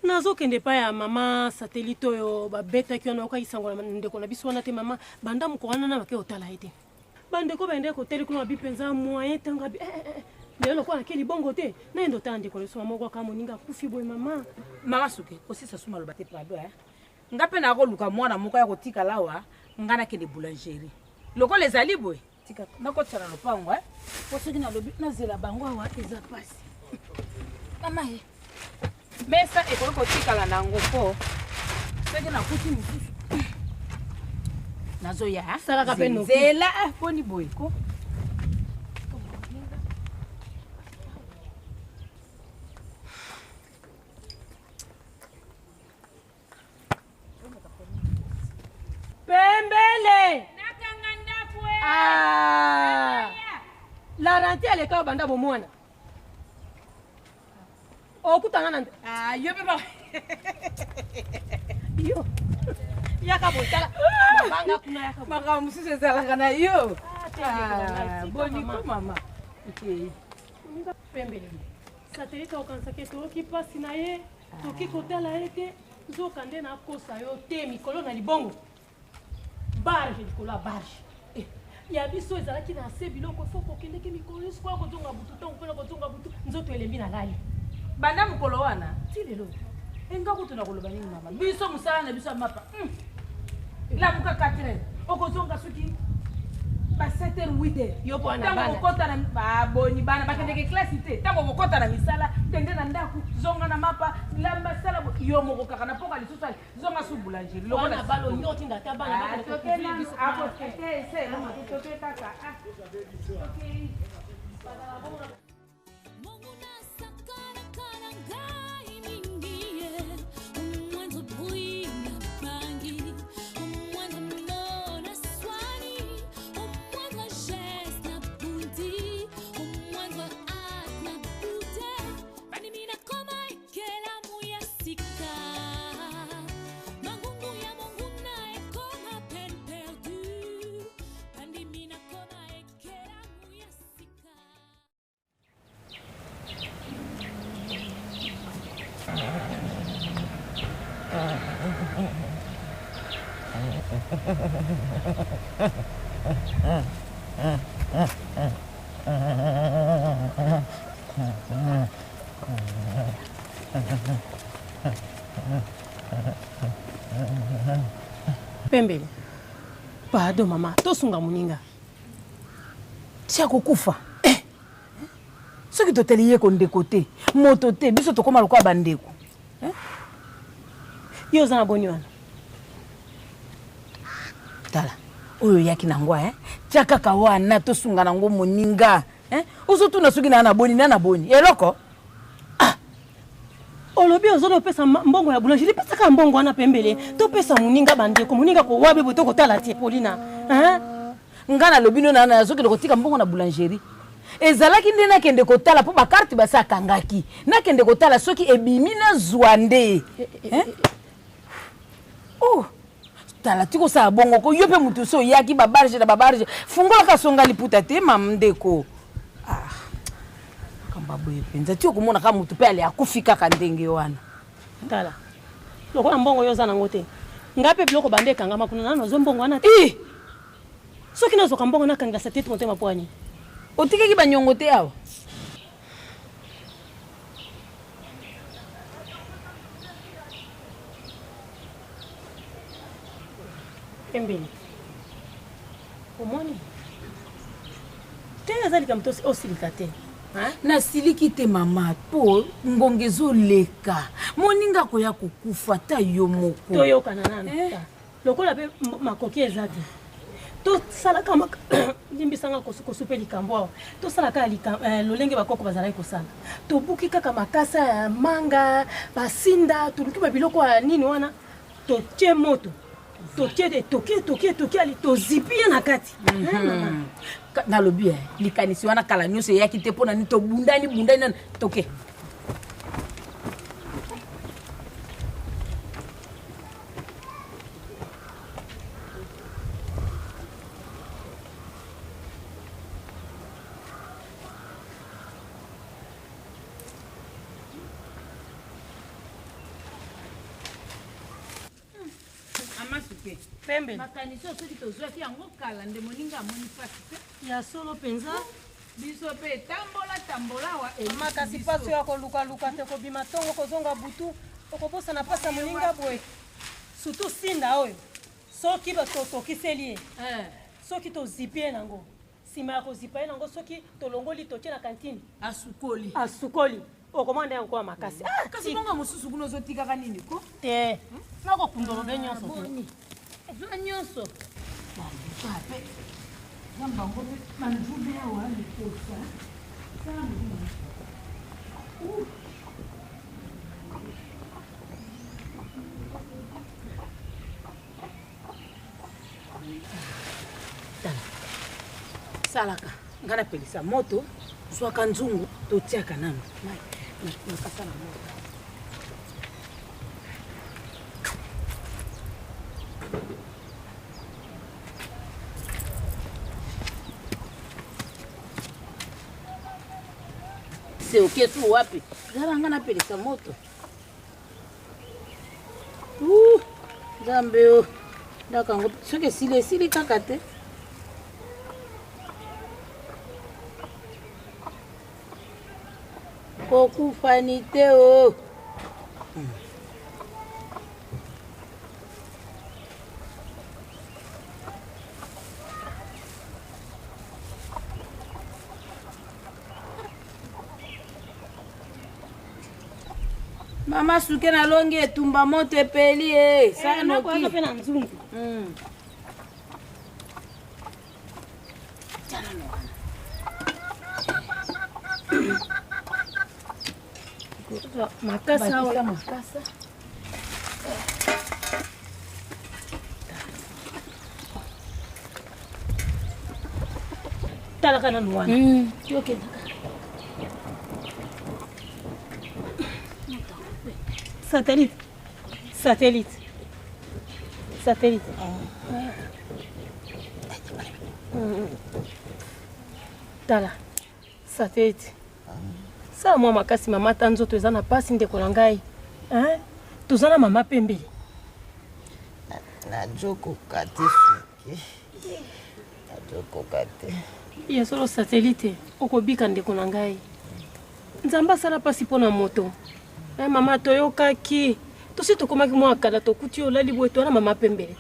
Nazokende epai ya mama satellite oyo babetaki wana okaki sango na ndeko na biso wana te mama banda mokolo wana na bake kotala ye te. Bandeko bayende koteli kuna babi mpenza moyen ntango abi eh, eh, eh. Lelo lokola nake libongo te nayende otala ndeko na biso mama moko aka moninga akufi boye mama. Mama Suke, kosisa su maloba te pardon eh. Nga mpe nakoluka mwana moko ya kotikala awa nga nakende boulangerie lokola ezali boye tika nakotisa na lopango eh? po soki nalobi nazela bango awa eza mpasi mama ye mesa ekoki kotikala na yango mpo soki nakuti mosusu nazoya eh? Salaka mpe noki. zela eh, poni boye ko Pembele. Nakanga ndako eh. Ah. La rentrée aleka banda bomwana. Okutana na Ah, yo pe ba. Yo. Yaka boye tala. Banga kuna yaka. Makambo mosusu ezalaka na yo. Ah, Ah, boni ko mama. Okay. Pembele. Satellite okanisaki toyoki mpasi na ye toki kotala ye te nzoka nde nakosa yo te mikolo na libongo barge likolo ya barge eh, ya biso ezalaki na se biloko fo kokendeki mikolo nyonso koya kozonga butu ntango mpona kozonga butu nzoto elembi na lali banda mokolo wana ti lelo enga kutu na koloba nini mama biso mosala na biso ya mapa hmm. Lamuka 4 heures okozonga soki ba 7 heures 8 heures yo mpo na ntango okokota na baboni bana bakendeke klasi te ntango okokota na misala kende na ndako zonga na mapa lamba sala yo moko kaka na mpoka lisusu ali zonga su boulangerie lokola balo yo otinda ata bana ah, kaka ah. Pembele. Pardon mama, tosunga moninga. Ti akokufa. Eh! Soki toteli ye ko ndeko te, moto te, biso tokoma lokola ba ndeko. Eh? Yo oza na boni wana? Tala, oyo oyaki na ngo eh? Tia kaka wana tosunga na ngo moninga. Eh? Ozotuna soki na na boni na na boni. Eloko? Ah! Olobi ozo opesa mbongo ya boulangerie, pesa kaka mbongo wana pembele. Topesa moninga ba ndeko, moninga kowabe boye tokotala te Paulina. Hein? Nga nalobi no na nazokende kotika mbongo na boulangerie. Ezalaki nde nakende kotala mpo bakarte basi akangaki. Nakende kotala soki ebimi nazwa nde. Hein? Oh! Tala tika osala bongo ko yo mpe moto osi oyaki babarge na babarge fungolaka songa liputa te mam ndeko ah, makambo ya boye mpenza ti okomona kaka moto mpe ale akufi kaka ndenge wana. Tala lokola mbongo yo oza nango te ngai mpe biloko banda ekangama kuna nano nazwa mbongo wana te. Soki nazwaka mbongo nakangela satete motema mpo ani? Otikaki banyongo te awa? Pembeni. Omoni? Te eza likambo to osilika te. Nasiliki te mama po ngonga ezoleka moninga akoya kokufa ata yo moko. Toyokana nanu. Eh? Lokola pe makoki eza te tosalaka limbisa nga kosupe likambo awa tosalaka eh, lolenge bakoko bazalaki kosala tobuki kaka makasa ya manga basinda toluki babiloko ya nini wana totie moto totie etoki etoki etoki ali tozipi ye na kati mm -hmm. Nalobi eh, likanisi wana kala nyonso eyaki te mpo na nini tobundani bundani nani toke Pembe. Makanisi oyo soki tozwaki yango kala nde moninga amoni mpasi te. Ya solo mpenza. Biso pe tambola tambola awa eleki Makasi biso. pasi oyo ya kolukaluka te kobima tongo kozonga butu okobosana pasi ya moninga boye surtout sinda oyo soki totokiseli ye soki tozipi ye nango sima ya kozipa ye nango soki tolongoli totie na kantine asukoli asukoli okomona nde yango makasi ah, kasi bongo mosusu kuna ozotikaka nini ko te nakokundolo be nyonso te zwa nyonso pe nzambe yango mpe banzube awa likosa tala salaka ngai napelisa moto zwaka nzungu totiaka nano makasa na moto se oke su wapi zala nga napelisa moto nzambe o ndako yango soki esili esili kaka te Kokufani te o. Oh. Mama suke nalongi etumba moto epeli e eh, sala noki mpe na nzungu hmm. Makasa awa makasa. Talaka nanu wana. Mm. Yokendaka. Satellite. Satellite. Satellite. Tala. Satellite. Sala mwa makasi mama ata nzoto eza na pasi ndeko na ngai. Hein? Toza na mama pembele. Nazokoka te soki. Nazokoka te. Ya solo satellite okobika ndeko na ngai. Nzambe asala mpasi mpo na moto. Eh, mama toyokaki tosi tokomaki mwa kala tokuti yo olali boye towana mama pembele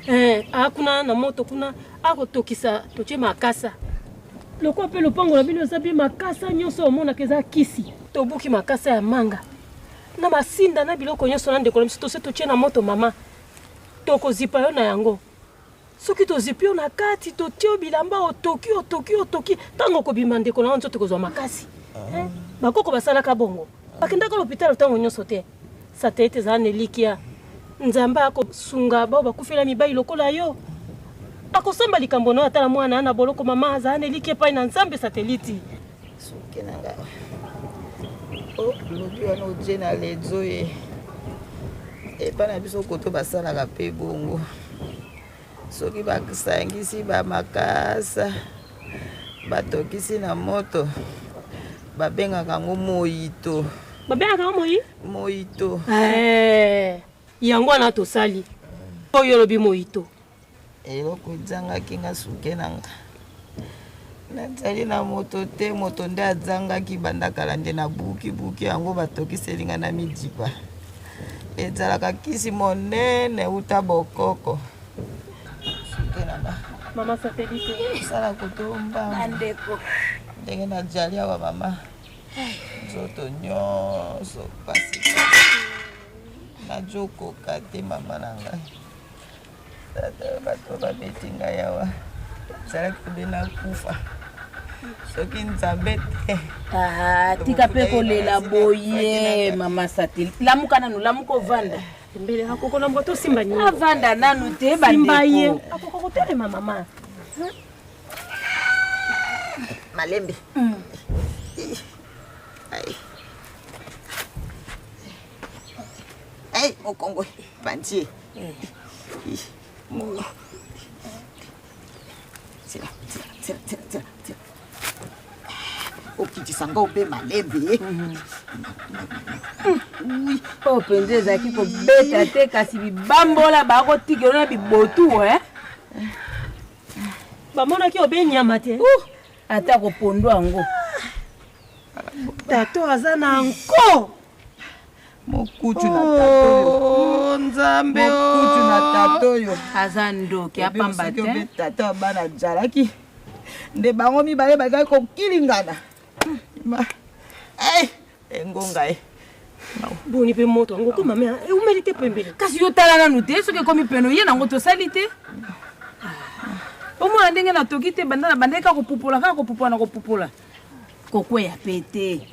eh, a kuna na moto kuna akotokisa totie makasa lokola mpe lopango na bino eza bie makasa nyonso omonaka eza kisi tobuki makasa ya manga na masinda na biloko nyonso na ndeko na biso tosi totie na moto mama tokozipa yo na yango Soki tozipi yo na kati, totie yo bilamba, otoki, otoki, otoki, ntango okobima ndeko na yo nzoto ekozwa makasi. Eh? Bakoko basalaka bongo. Bakendaka lopitalo ntango nyonso te. Satellite ezala na elikya. Nzambe akosunga bao bakufela mibali lokola yo. Akosamba likambo na yo ata na mwana na boloko mama azala na elikya epai na Nzambe satellite. Suki na ngai. Oh, lobi wana oje na lezo ye. Epai na biso koto basalaka mpe bongo. Soki basangisi bamakasa batokisi na moto babengaka yango moyito. Babengaka yango moyi? Moyito. Eh, yango wana tosali oyo olobi moyito. Eloko ezangaki nga suke na nga nazali na moto te, moto nde azangaki banda kala nde nabukibuki yango batokiseli nga na midipa. Ezalaka kisi monene uta bokoko. Suke na nga. Mama satellite. Sala kotomba. Bandeko. Ndenge najali awa mama. Nzoto nyonso pasi. Nazokoka te mama na ngai. Tata bato babeti ngai awa. Ezalaki obe nakufa. Soki Nzambe te. Ah, tika mpe kolela boye mama satellite. Lamuka nanu, lamuka ovanda. Mbele akoko na moto simba nini? Avanda nanu te Simba ye. bandeko. Akoko kotelema mama. Malembe. Ai. Ai, mokongo bantie. Tira, tira, tira, tira, tira, tira. Okitisa nga obe malembe. Oyo mpenza ezalaki kobeta te kasi bibambola bakotikelo na bibotu eh? Bamonaki obe nyama te. Ata kopondo yango. Tato aza na nko. Mokutu na tata oyo. Nzambe Mokutu na tata oyo. Aza ndoki apamba Soki te. obe tata ya bana ajalaki nde bango mibale bazali kokilingana. Ma ai engonga ye. Boni mpe moto yango ko mama eumeli te pembele. Kasi yo tala nanu te soki ekomi pene oye nango tosali te. Omona ndenge natoki te banda na bandaki kaka kopupola kaka kopupola na kopupola. Kokweya pe te.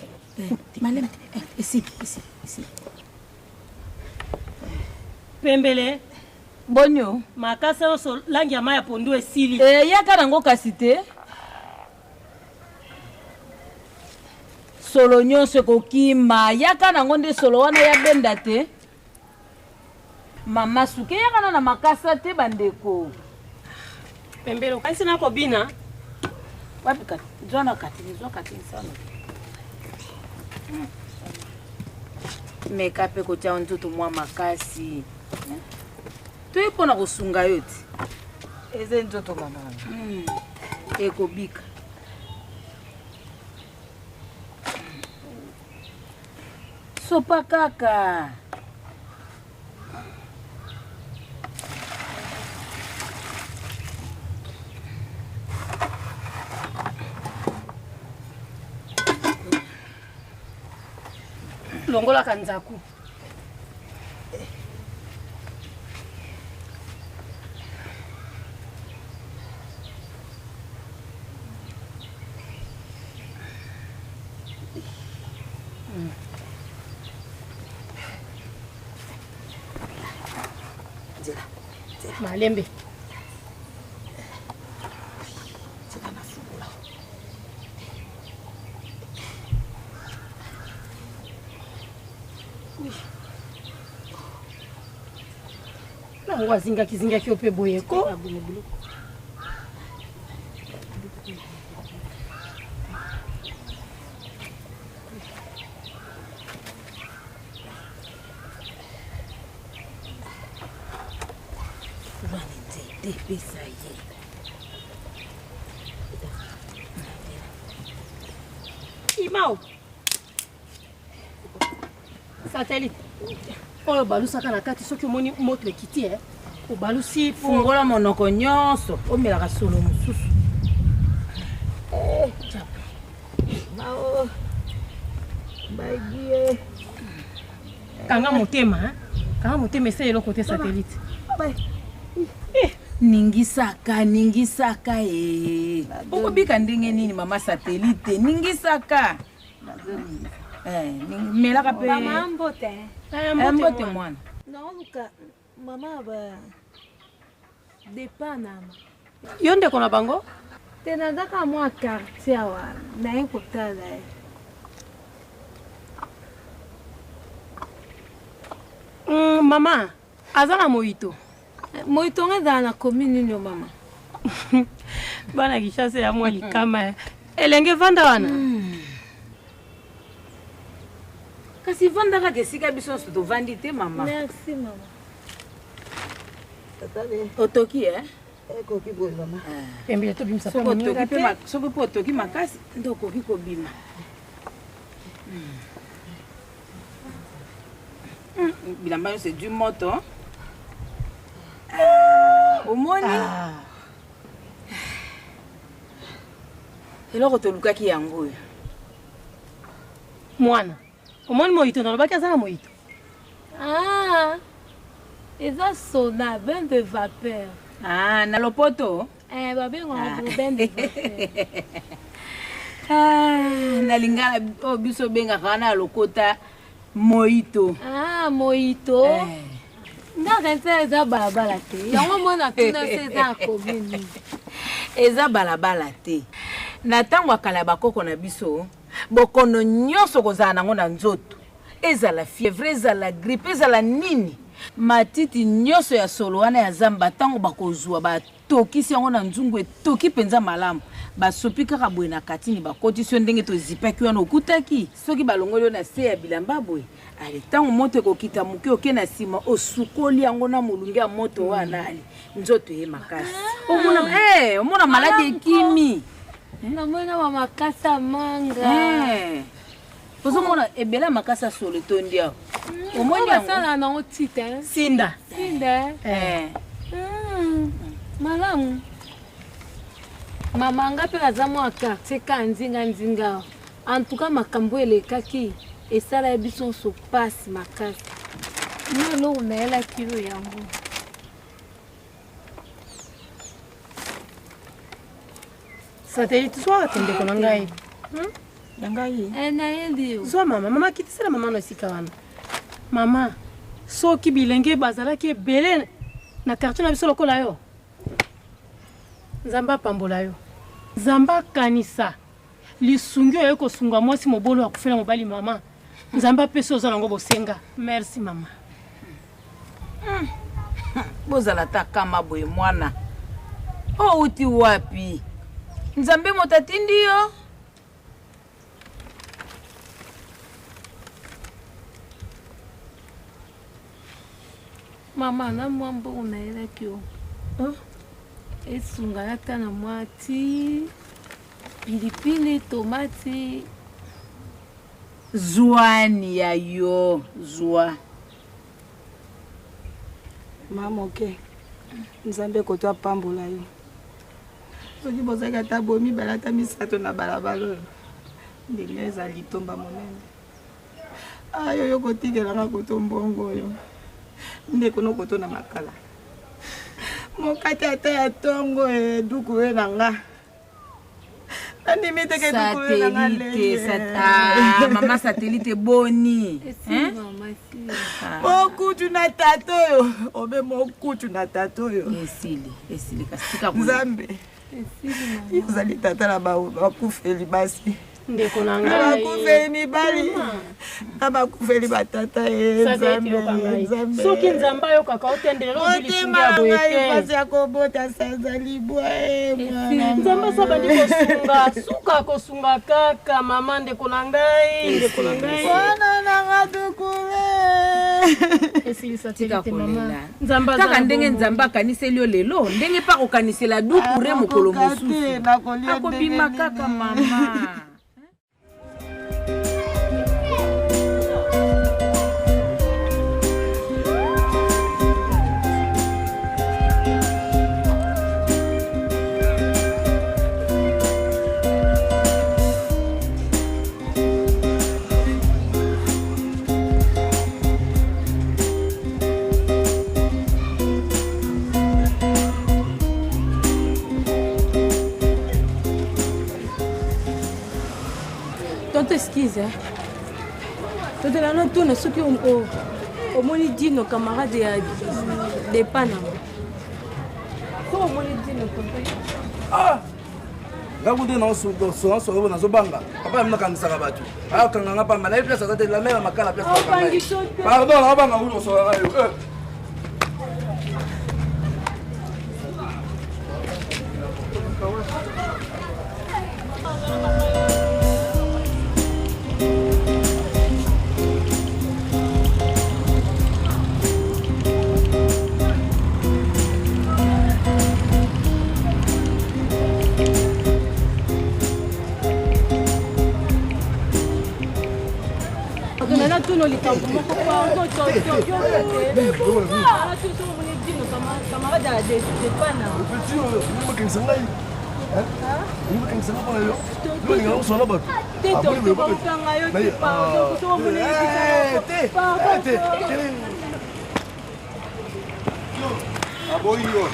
Malembe esili esili esili. Pembele. Bonio. Makasa nyonso langi ya mai ya pondu esili. Eh, yaka nango kasi te. Solo nyonso ekokima yaka nango nde solo wana ya benda te. Mama suke yaka na na makasa te bandeko. Pembele okanisi na kobina. Wapi kati? Zwa na kati, zwa kati sana. Meka mpe kotia nzoto mwa makasi. Toye mpona kosunga yo ti. Eza nzoto mama. Ekobika. Sopa kaka. Longolaka nzaku. Malembe. Nango azingaki zingaki yo mpe boye ko. Wana nzete epesa ye. Imao. Satellite. Oyo balusaka na kati soki omoni moto ekiti eh. Obalusi Fungola monoko nyonso omelaka solo mosusu. Mao. Bagie. Kanga motema hein. Kanga motema esa eloko te satellite. Ningisaka, ningisaka ee. Okobika ndenge nini mama satellite? Ningisaka. Eh, melaka pe. Mama mbote. Eh, mbote mwana. Naoluka mama ba depanama. Yo ndeko na bango? Te nazaka mwa quartier awa naye kotala ye. Mama aza na moyito. Moito ngo ezala na commune nini yo mama? Bana Kinshasa ya mwa likama. Eh. Elenge vanda wana. Kasi vanda kaka esika biso nyonso tovandi te mama. Merci mama. Otoki eh? Ekoki boye mama. Embele tobimisa mpe moninga te. Soki mpe otoki makasi nde okoki kobima. Bilamba nyonso edwi moto. Ah, omoni ah. Eloko tolukaki yango oyo. Mwana, omoni moyito nalobaki aza na moyito. Ah, eza sona bain de vapeur. Ah, na lopoto eh, babengaka ah. bain de vapeur. Ah, na lingala oyo biso obengaka wana ya lokota moito. Ah, moito eh. Ndaka eza eza balabala te yango mwana tuna se eza ya commune. Eza balabala te. Na ntango ya kala ya bakoko na biso, bokono nyonso kozala nango na nzoto, ezala fièvre, ezala grippe, ezala nini, matiti nyonso ya solo wana ya zamba, ntango bakozwa batokisi yango na nzungu, etoki mpenza malamu, basopi kaka boye na katini, bakotisi yo ndenge tozipaki wana, okutaki soki balongoli yo na se ya bilamba boye, ale ntango moto ekokita moke, oke na nsima osukoli yango na molunge ya moto wana, ale nzoto ye makasi, omona, eh, omona maladi ekimi. Namona ba makasa manga. Eh. Ozomona ebele ya makasa ya solo etondi awa. Omoni yango? Basala nango tite. Eh? Sinda. Sinda. Eh. Malamu. Mama nga mpe naza mwa quartier ka nzinga nzinga. En tout cas makambo elekaki esala ya biso nso pasi makasi. Yo eloko nayelaki yo yango. Satellite zwa te ndeko na ngai. Na ngai. Eh, nayebi yo. Zwa mama, mama kitisela mama na esika wana. Mama, soki bilenge bazalaki ebele na quartier na biso lokola yo. Nzambe apambola yo. Nzambe akanisa lisungi oyo kosunga mwasi mobolo akufela mobali mama. Nzambe apesi oza nango bosenga. Merci mama. Bozala ata kama boye mwana. Outi wapi? Nzambe moto atindi yo? Mama, na mwa mbongo nayelaki yo. Esunga ata na mwa ti pilipili, tomati. Zwani ya yo, zwa. Mama oke, Nzambe koto apambola yo. Soki bozalaki ata boye mibale ata misato na balabala oyo, ndenge eza litomba monene. Ayo yo kotikela nga koto mbongo oyo. Ndeko no koto na makala. Mokate ata ya tongo e duku ye na nga. Nandimi te ke duku ye na nga lenge. Ah, mama satellite boni. Hein? Mokutu na tata oyo, obe mokutu na tata oyo. Esili, esili kasi tika Nzambe. Ezali tata na bakufeli basi. Ndeko na ngai. Bakufeli mibali. Na bakufeli batata ye Nzambe. Nzambe. Soki Nzambe ayokaka otendele motema na ngai mpasi ya kobota sanza libwa e mwana. Nzambe asa bandi kosunga, suka kosunga kaka mama ndeko na ngai, ndeko na ngai. Mwana na nga dukule. Esilisa Tika te mama. kolela. Nzambe aza Kaka na ndenge bomoi. Nzambe akaniseli yo lelo, ndenge mpe akokanisela dukure mokolo mosusu. Akobima kaka mama. Tonto excuse hein. Tonto na tuna soki omoni Dino camarade ya de Panama. Soki omoni Dino tonto. Ah! Nga kutu naosolo nazobanga papa yamina akangisaka bato akanga nga pamba nayebi place aza te la mère makala place pardon naobanga kutu kosolaka yo. Natuna likambo moko pardon tonton yoka te. Natuna soki omoni Dino camarade ya Depana. Petit oyo bakangisa ngai. Bakangisa ngai mpona yo. Olinga koswana bato. Te tonton bakokanga yo te pardon soki omoni te. Pardon. Aboyi yo.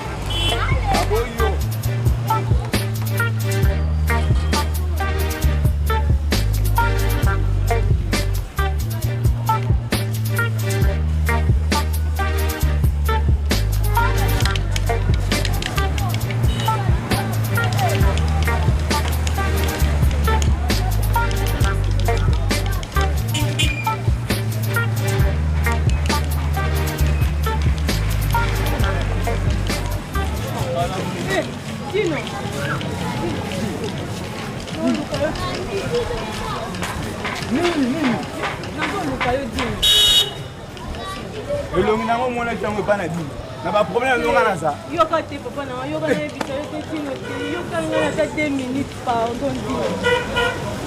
Aboyi yo. Elongi nango omonaki yango epai na bino na baproblème elonga naza. Yoka te papa nanga, yoka nayebisa yo te tino te, yoka ngai ata 2 minutes pardon dino.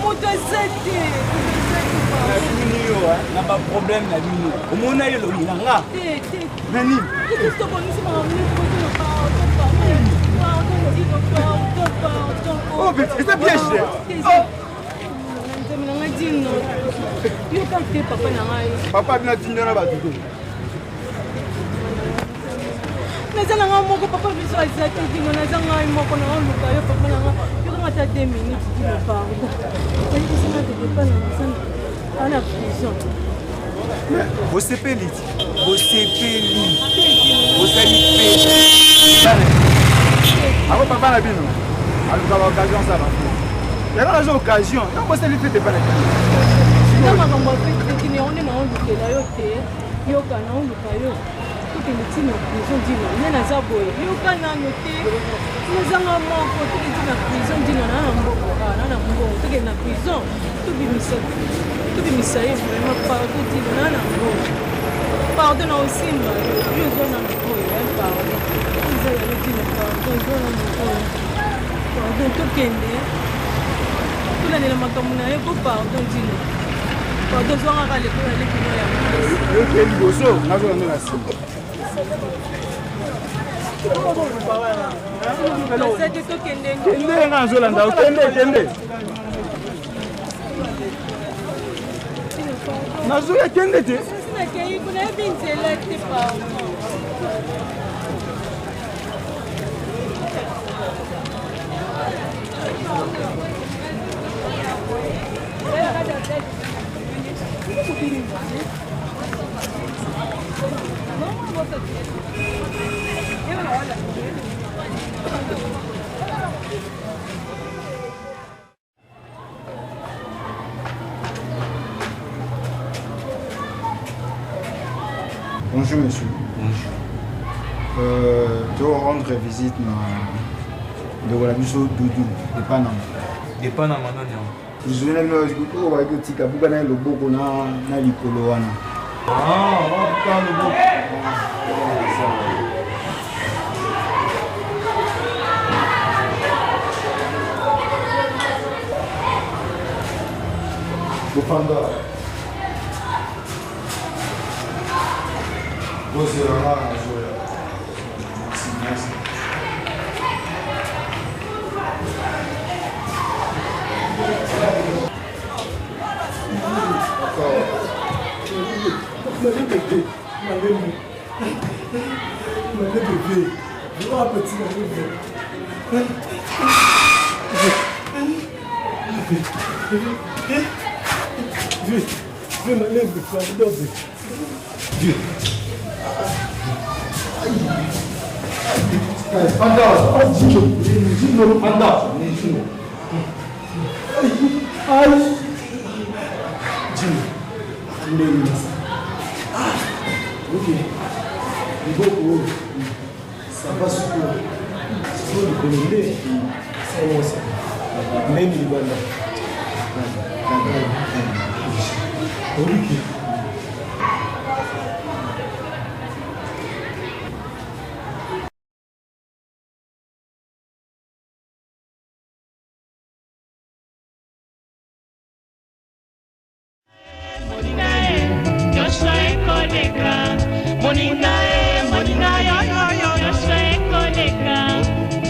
Moto aza te, moto aza te pardon. Natuni yo na baproblème na bino omona elongi na nga Te te. Na nini? Tobongisi makambo nyonso botino pardon pardon pardon dino pardon pardon. Oh, mais eza piège te. Oh. Nzambe na ngai dino. Yoka te papa na ngai. Papa bino atindi na bato te. Naza na ngai moko papa biso aza te dino, naza ngai moko na oluka yo papa na ngai, yokanga ata 2 minutes dino pardon. Oyebisanga te depa na mosana ana prison. Bosepeli ti bosepeli bosali mpe ako papa na bino alukaka occasion asala yango naza occasion yango bosali fete epa na bino. Eza makambo ya fete te dino, yango nde naolukela yo te, yoka naoluka yo tokende ntina prison dino, nde naza boye yoka nano te, nazanga moko tokende ntina prison dino, na na mbongo awa na na mbongo tokende na prison tobimisa tobimisa ye vraiment pardon dino, na na mbongo pardon na osimba yo ozwa nano oyo pardon eza yango dino pardon ozwa nano oyo pardon tokende tolandela makambo na ye ko pardon dino pardon zwangaka lekola lekino ya yoke liboso nazolanda na nsima. Kende nga nazolanda, kende kende nazoya kende te. Nakei kuna yebi nzela te pardon. Bonjour monsieur. Bonjour. Euh, to rendre visite na ndeko na biso Doudou Depanama. Depanama nani yango? Prisonnier na bino oyo bayaki kotika buka na ye loboko na likolo wana. Ah, buka loboko. Bofanda. Bozela nga nazoya. Merci, merci. Malembe, malembe. Malembe, bébé. Vraiment petit, malembe. Vieux, vieux, malembe, pardon, vieux. Panda, Gino, Gino, Panda, Gino. Aïe. Gino, ndenge. Ah, ok. Liboko oyo, ça va sikoyo. Sikoyo likolo nde, sangosa. Memi libanda. Obiki. Moninga e moninga yoyoyo nyonso ekoleka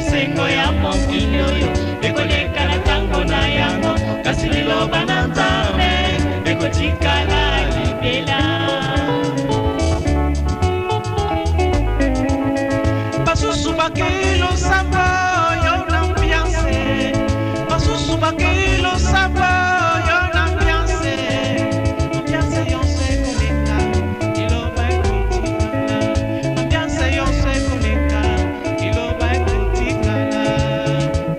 sengo ya mokili oyo ekoleka na ntango na yango kasi liloba na nzambe ekotikala libela basusu bakei losambo yo na ambiance basusu bakei losambo yo na ambiance ambiance yonso ekoleka liloba ekotikala ambiance yonso ekoleka liloba ekotikala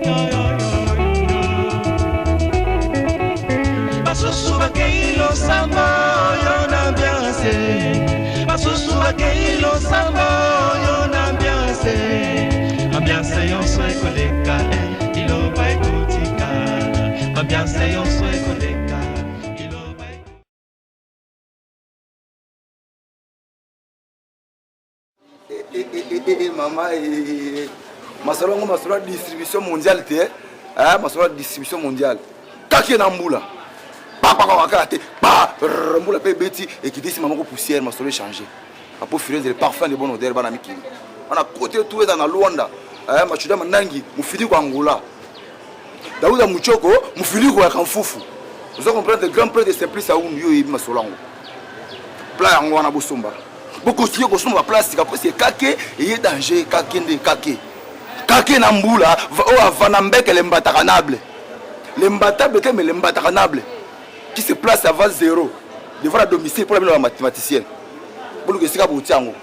yoyoyoyo basusu bakei losambo yo na ambiance basusu bakei losambo yo na ambiance ambiance yonso ekoleka eh, liloba ekotikala ambiance yonso ekoleka Eh, eh, eh, eh, mama eh, masolo yango masolo ya distribution mondiale te eh, masolo ya distribution mondiale kake na mbula papakakaka te pa mbula mpe ebeti ekitisi mama ko poussière masolo echange apo firenze le parfum de bonne odeur bana mikili wana kote tu eza na luanda eh, machuda mandangi mofiliko angola dauda muchoko mofiliko ya kamfufu oza comprendre grand prêtre simplice aunu yo oyebi masolo yango pla yango wana bosomba bokontinue kosomba baplastika mpo se kake eye danger kake nde kake kake na mbula oyo avanda mbeke le mbatakanable le mbatable te mais le mbatakanable qui se place avant zéro devant la domicile mpo na bino ba mathématicien boluka esika botia yango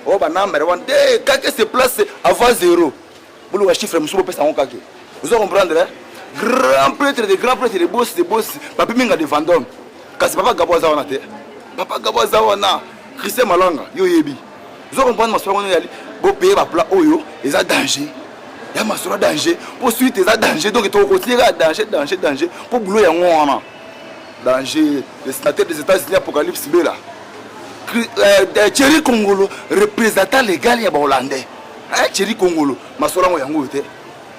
oyo banambere wana te kake se place avant zéro boluka chiffre mosusu bopesa yango kake ozo comprendre hein? grand prêtre de grand prêtre de boss de boss papi minga de vendome kasi papa gabo aza wana te papa gabo aza wana christian malanga yo oyebi ozo comprendre masolo wana ezali bopeye baplat oyo eza danger ya masolo danger mpo suite eza danger donc tokokontinue kaka danger danger danger mpo bulo yango wana danger le sénateur des états-unis apocalypse bela euh, thierry kongolo représentant légal ya bahollandais eh, Thierry Kongolo masolo yango yango oyo te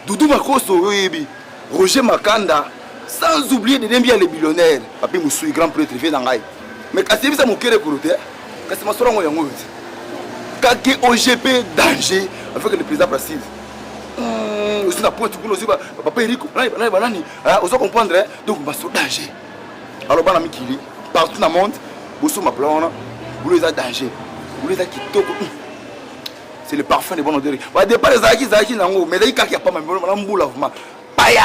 Doudou Makoso oyo oyebi Roger Makanda sans oublier Dede Mbia le billionnaire Papi Musui grand prêtre vie na ngai mais kasi yebisa mokere kolo te kasi masolo yango yango oyo te kake OGP danger avec le président Placide hmm, ozi na pointe kuna ozi papa Eriko nani banani ozo comprendre donc masolo danger alors bana mikili partout na monde bosomba plan wana boulot eza danger boulot eza kitoko hmm. C'est le parfum de bonne odeur. Ba départ ezalaki ezalaki nango mais ezalaki kaka ya pamba mais na mbula vraiment. Paya!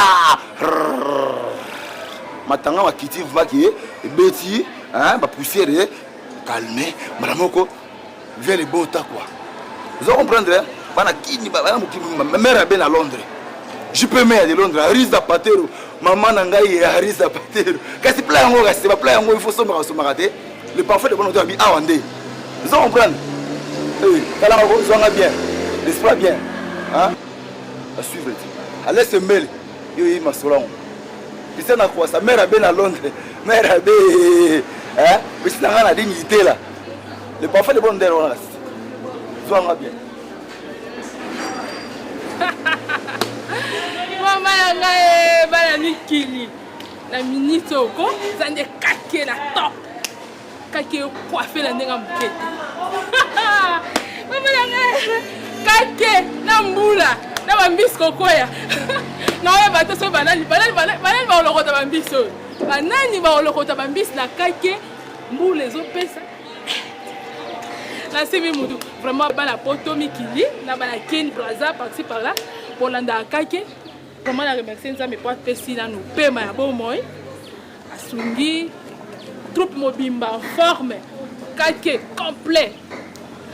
Matanga makiti vraiment ki ebeti hein ba poussière eh, calme mbala moko vient le beau temps quoi. Vous comprendre hein? Bana kini bana mokili mère abe na Londres. JP mère de Londres, Arisa Patero, maman na ngai Arisa Patero. Kasi plat yango kasi ba plat yango il faut somaka somaka te. Le parfum de bonne odeur abi awa nde. Vous comprendre? Eh, tala ko zwanga bien. L'esprit bien. Hein? À suivre ti. Allez se mêler. Yo yi masolo yango. Bisa na kwa sa mère abe na Londres. Mère abe. Hein? Bisa na nga na dignité là. Le parfum de bonne odeur wana. Zwanga bien. Mama ya ngai bana mikili. na minute oyo ko eza nde kake na top kake coiffe na ndenge ya moke te mama na ngai kake na mbula na bambisi kokwea naoyeba te soki banani banani banani bakolokota bambisi oyo banani bakolokota bambisi na kake mbula ezopesa nasimi mutu vraiment bana poto mikili na bana kin braza parti par là bolandaka kake Vraiment na remercier Nzambe po apesi nanu pema ya bomoi, asungi troupe mobimba en forme, kake complet.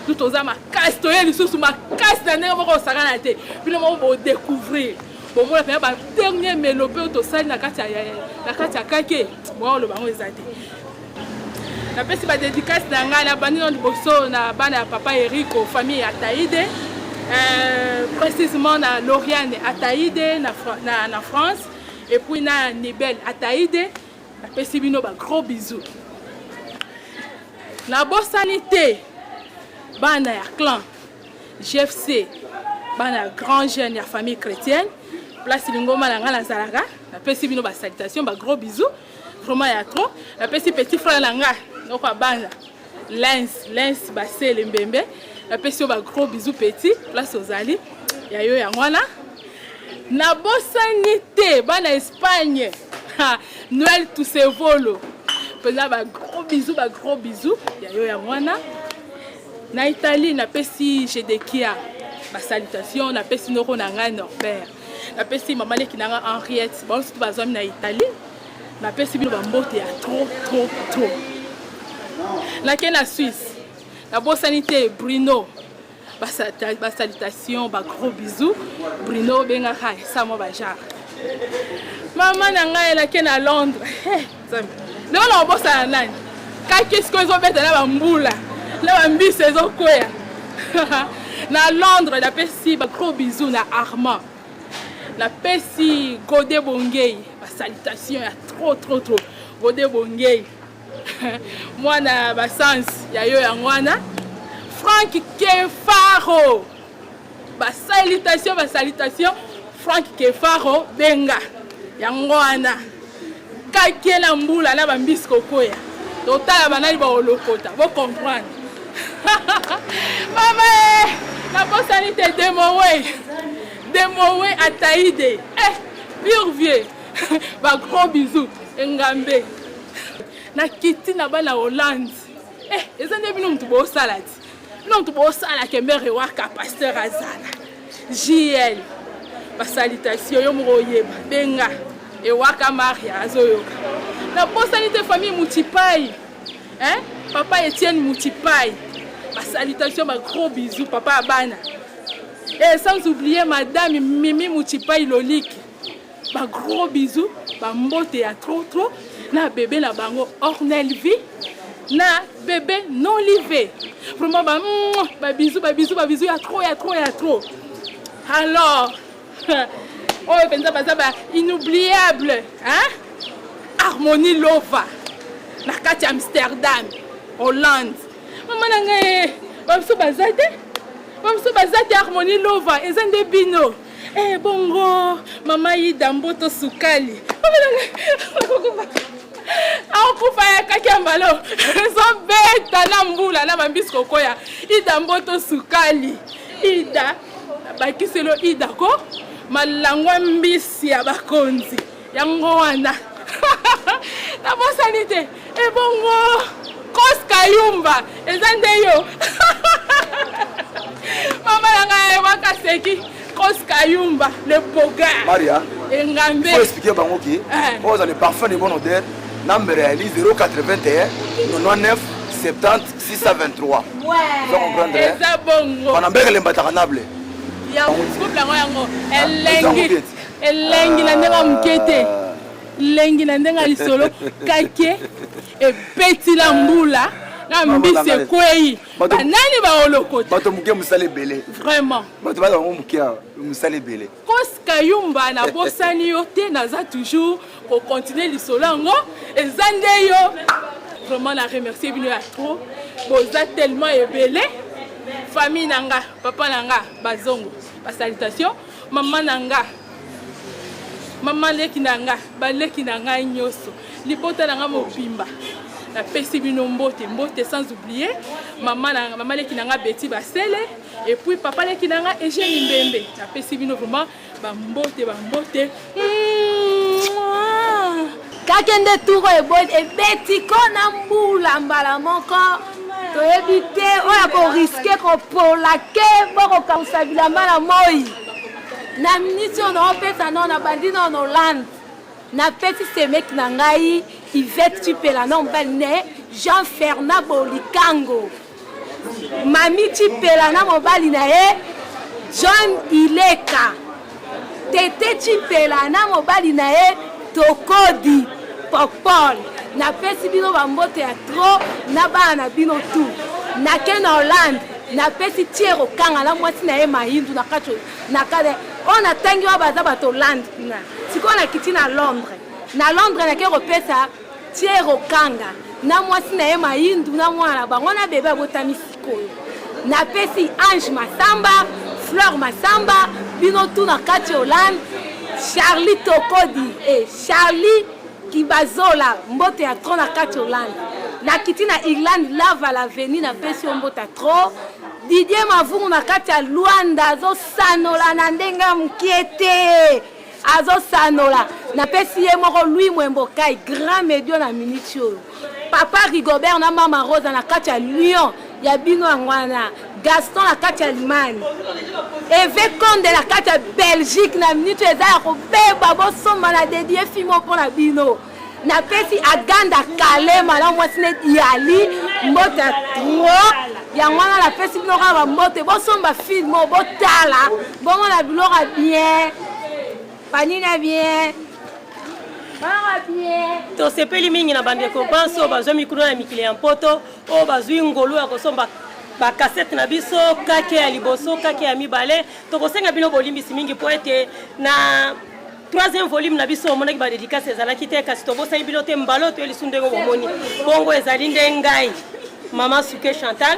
Nous toza makasi, toye lisusu makasi na ndenge moko osakana te. Bino moko bo découvrir. Bomona mpenza ba dernier mélopée oyo tosali na kati ya na kati ya kake, moya oloba yango eza te. Napesi ba dédicace na ngai na bandi na liboso na bana ya papa Eriko, famille ya Taïde. Euh, précisément na Lauriane Ataïde na, na, na France et puis na Nibel Ataïde napesi bino ba gros bisous nabosani te bana ya clan GFC bana ya grand jeune ya famille chrétienne place lingomba na ngai nazalaka napesi bino ba salutation ba gros bisous vraiment ya trop napesi petit frère na nga noko ya bana Lens, Lens Basele Mbembe. Napesi yo ba gros bisous petit, place ozali. Ya yo yango wana. Nabosani te bana Espagne. Ha, Noël Tusevolo. Mpenza ba gros bisous, ba gros bisous. Ya yo yango wana. Na Italie napesi Jedekia ba salutations, napesi noko na ngai Norbert. Napesi mama leki na ngai Henriette, bango surtout bazwami na Italie. Napesi bino ba mbote ya trop trop trop. Nake na Suisse. Nabosani te Bruno. Ba salutations, ba gros bisous. Bruno bengaka esa mwa ba genre. Mama na ngai nake na Londres. Hey, Nzambe. Lelo nakobosana nani? Kake sikoyo ezobeta na bambula na bambisi ezokwea. Na Londres napesi ba gros bisous na Armand. Napesi Gode Bongei ba salutations ya trop trop trop. Gode Bongei mwana ba sans ya yo yango wana. Frank Kefaro ba salutation ba salutation Frank Kefaro benga yango wana. Kake na mbula na bambisi kokwea totala banani bakolokota bo comprendre. Mama eh, nabosani te Demowe Demowe Ataide eh, pur vieux ba gros bisous engambe nakiti na bana Hollande eh, eza nde bino mutu bosala ti bino mutu bosala kembere waka pasteur azala JL ba salutation yo moko oyeba benga ewaka Maria azoyoka nabosani te famille Mutipai hein? Papa Etienne Mutipai ba salutation ba gros bisous papa ya bana et sans oublier madame Mimi Mutipai Loliki ba gros bisous ba mbote ya trop trop na bebe na bango Ornel Vie na bebe Nolive vraiment ba ba bisous ba bisous ba bisous ya trop ya trop ya trop. Alors oyo mpenza baza ba inoubliable hein? Harmonie Lova na kati ya Amsterdam Hollande. Mama na ngai babiso baza te, babiso baza te. Harmonie Lova eza nde bino. Eh, bongo mama Ida Mboto Sukali akokufa ya kaki ya mbalo ezobeta na mbula na bambisi kokoya. Ida Mboto Sukali, Ida bakiselo Ida ko malangwa mbisi ya bakonzi yango wana. Nabosani te ebongo Kos Kayumba eza nde yo. Mama na ngai wakaseki Kos Kayumba le beau gars. Maria, engambe. Faut expliquer bango ki oyo le parfum de bonne odeur number ya li 081 99 70 623. Ouais. Vous comprendre? Eza bongo. Bana mbeke lembataka nable. Ya couple yango yango elengi elengi na ndenge moke te. Elengi na ndenge ya lisolo kake ebeti na mbula na mbisi ekwei banani baolokota bato moke mosala ebele vraiment bato baza bango moke awa mosala ebele. Kos Kayumba nabosani yo te, naza toujours kocontinue lisolo yango eza nde yo vraiment na remercier bino ya trop, boza tellement ebele. Famille na nga, papa na nga bazongo ba salutation, mama na nga, mama leki na nga, baleki na ngai nyonso, libota na nga mobimba napesi bino mbote mbote, sans oublier mama na mama leki na nga Betty Basele et puis papa leki na nga Eugène Mbembe, napesi bino vraiment ba mbote ba mbote. Kake nde turo ebeti ko na mbula mbala moko toyebi te oyo akoriske kopola ke bokokausa bilamba na moi na miniti oyo naopesa nao na bandi nao na Hollande napesi semeki na ngai Yvette Tshipela na mobali ne Jean Fernand Bolikango, Mami Tshipela na mobali na ye John Ileka, Tete Tshipela na mobali na ye Tokodi Popol. Napesi bino bambote ya trop na bana na bino tout. Nake na Hollande napesi Thiero Kanga na mwasi na ye Mahindu na kati na kati oyo natangi oyo baza bato Hollande kuna. Sikoyo nakiti na Londres. Na Londres nake kopesa Thiero Kanga na mwasi na ye Mahindu na mwana na bango na bebe abotami sikoyo. Napesi Ange Masamba, Fleur Masamba, bino tout na kati Hollande, Charlie Tokodi et Charlie Kibazola, mbote ya trop na kati Hollande. Nakiti na Irlande lava l'avenir napesi yo mbota trop. Didier Mavungu na kati ya Luanda azosanola na ndenge ya mokie te. Azosanola. Napesi ye moko Louis Mwembo Kai grand medio na minute oyo. Papa Rigobert na Mama Rosa na kati ya Lyon ya bino yango wana. Gaston na kati ya Allemagne. Eve Konde na kati ya Belgique na minute oyo eza ya kobeba bosomba na dedie fimo mpo na bino. Napesi Aganda Kalema na mwasi ne Diali mbote ya trop yango wana napesi bino kaka bambote bosomba film oyo botala bomona biloko ya bien panini ya bien Tosepeli mingi na bandeko banso oyo bazwami kuna na mikili ya mpoto oyo bazwi ngolu ya kosomba bakasete na biso kake ya liboso kake ya mibale. Tokosenga bino bolimbisi mingi mpo ete na troisième volume na biso omonaki badedikase ezalaki te, kasi tobosani bino te. Mbala oyo toye lisu ndenge bomoni bongo ezali nde ngai Mama Suke Chantal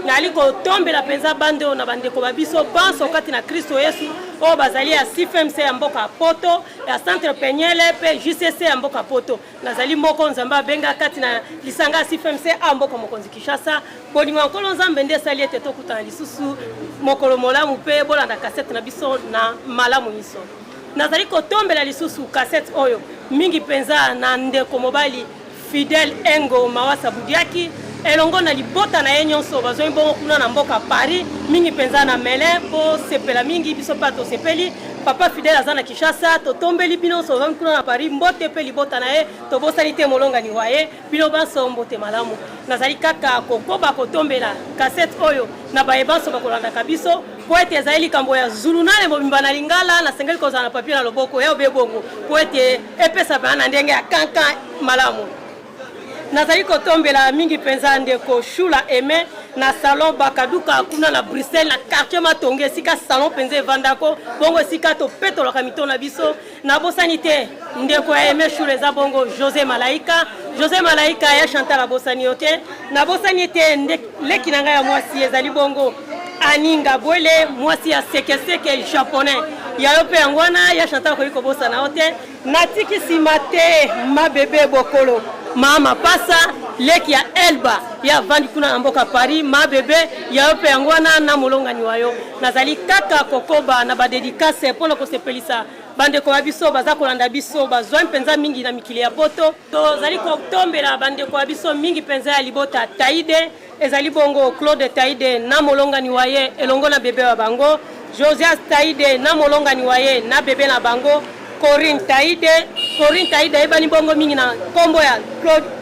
nali kotombela mpenza bande oyo na bandeko ba biso banso kati na Kristo Yesu oyo bazali ya CFMC ya mboka Poto, ya Centre Peniele mpe JCC ya mboka Poto. Nazali moko Nzambe abenga kati na lisanga ya CFMC a mboka mokonzi Kinshasa. Bolingo ya Nkolo Nzambe nde esali ete tokutana lisusu mokolo molamu mpe bolanda kasete na biso na malamu inso. Nazali kotombela lisusu kasete oyo mingi mpenza na ndeko mobali Fidèle Engo Mawasa Budiaki elongo na libota na ye nyonso bazwami bongo kuna na mboka Paris, mingi mpenza na Melun. Bosepela mingi, biso mpe tosepeli. Papa Fidèle aza na Kinshasa, totombeli bino nyonso bazwami kuna na Paris mbote mpe libota na ye, tobosani te molongani wa ye. Bino banso mbote malamu. Nazali kaka kokoba kotombela kasete oyo na baye banso bakolandaka biso mpo ete ezali likambo ya zulunale mobimba na Lingala. Nasengeli kozala na papier na loboko ya obe bongo mpo ete epesa mpenza na ndenge ya kankan malamu. Nazali kotombela mingi mpenza ndeko Shula Aime na salon Bakaduka kuna na Bruxelles na quartier Matonge, esika salon mpenza evandako bongo, esika topetolaka mito na biso. Nabosani te ndeko ya Aime Shula eza bongo Jose Malaika. Jose Malaika ya Chantal abosani yo te. Nabosani te leki na ngai ya mwasi ezali bongo Annie Ngabwele, mwasi ya sekeseke japonais. Ya yo mpe yango wana ya Chantal akoki kobosana yo te. Natiki nsima te ma bebe Bokolo, mama Pasa, leki ya Elba ya avandi kuna na mboka Paris. Ma bebe ya yo mpe yango wana na molongani wa yo. Nazali kaka kokoba na badedikase mpo na kosepelisa bandeko ba biso baza kolanda biso bazwami mpenza mingi na mikili ya poto. Tozali kotombela bandeko ya biso mingi mpenza ya libota Taide, ezali bongo Claude Taide na molongani wa ye elongo na bebe wa bango, Josias Taide na molongani wa ye na bebe na bango, Corinne Taide. Corinne Taide ayebani bongo mingi na nkombo ya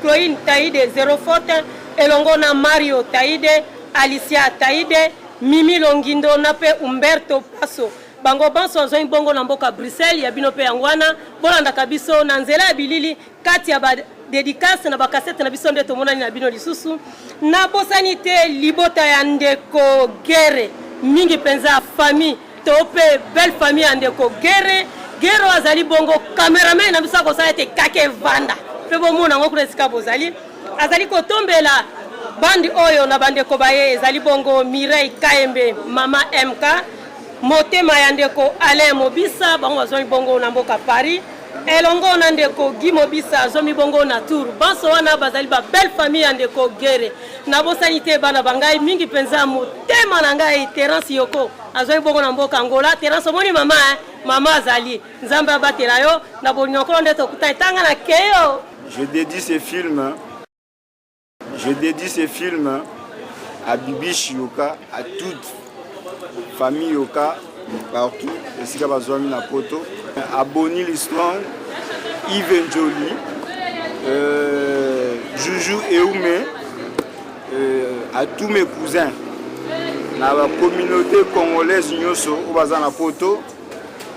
Cloine Taide zero faute, elongo na Mario Taide, Alicia Taide, Mimi Longindo na mpe Umberto Paso. Bango banso bazwami bongo na mboka Bruxelles ya bino mpe yango wana bolandaka biso na nzela ya bilili kati ya ba dedicace na ba cassette na biso nde tomonani na bino lisusu. Nabosani te libota ya ndeko Gere mingi mpenza famille to mpe belle famille ya ndeko Gere. Gere oyo azali bongo cameraman na biso akosala ete kake evanda mpe bomona yango kuna esika bozali. Azali kotombela bandi oyo na bandeko baye ezali bongo Mireille Kaembe, mama MK, motema ya ndeko Alain Mobisa, bango bazwami bongo na mboka Paris, elongo na ndeko Guy Mobisa azwami bongo na Tour. Banso wana bazali ba belle famille ya ndeko Gere. Nabosani te bana ba ngai mingi mpenza, motema na ngai Terence Yoko azwami bongo na mboka Angola. Terence, omoni mama eh? Mama azali, Nzambe abatela yo na bolingo Nkolo nde tokutani tanga na keyo. Je dédie ce film, je dédie ce film à Bibi Yoka, à toute famille Yoka, partout, esika bazwami na poto, à Bonny Listrong, Yves Njoli, Juju Eume, à tous mes cousins, na ba communauté congolaise nyonso oyo baza na poto,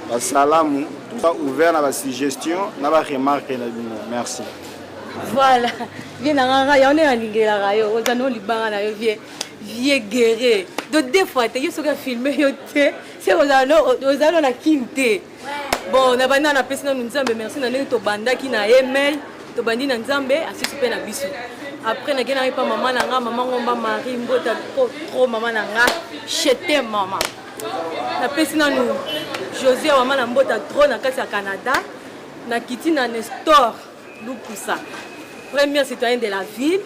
basalamu, toza ouvert na ba suggestion na ba remarque na bino. Merci. Voilà, vie na nga yango nde nalingelaka yo, oza no libanga na yo vie vie guerre. Donc deux fois te yo soki afilme yo te, se ozala no na kin te. Bon, na banda na pesi nanu Nzambe merci na ndenge tobandaki na ye mail, tobandi na Nzambe asisi pe na biso. Après na kena pa mama na nga, mama Ngomba Marie Mbota trop trop mama na nga, je t'aime mama. Napesi nanu José mama na Mbota trop na kati ya Canada, na kiti na Nestor Lukusa, premier citoyen de la ville.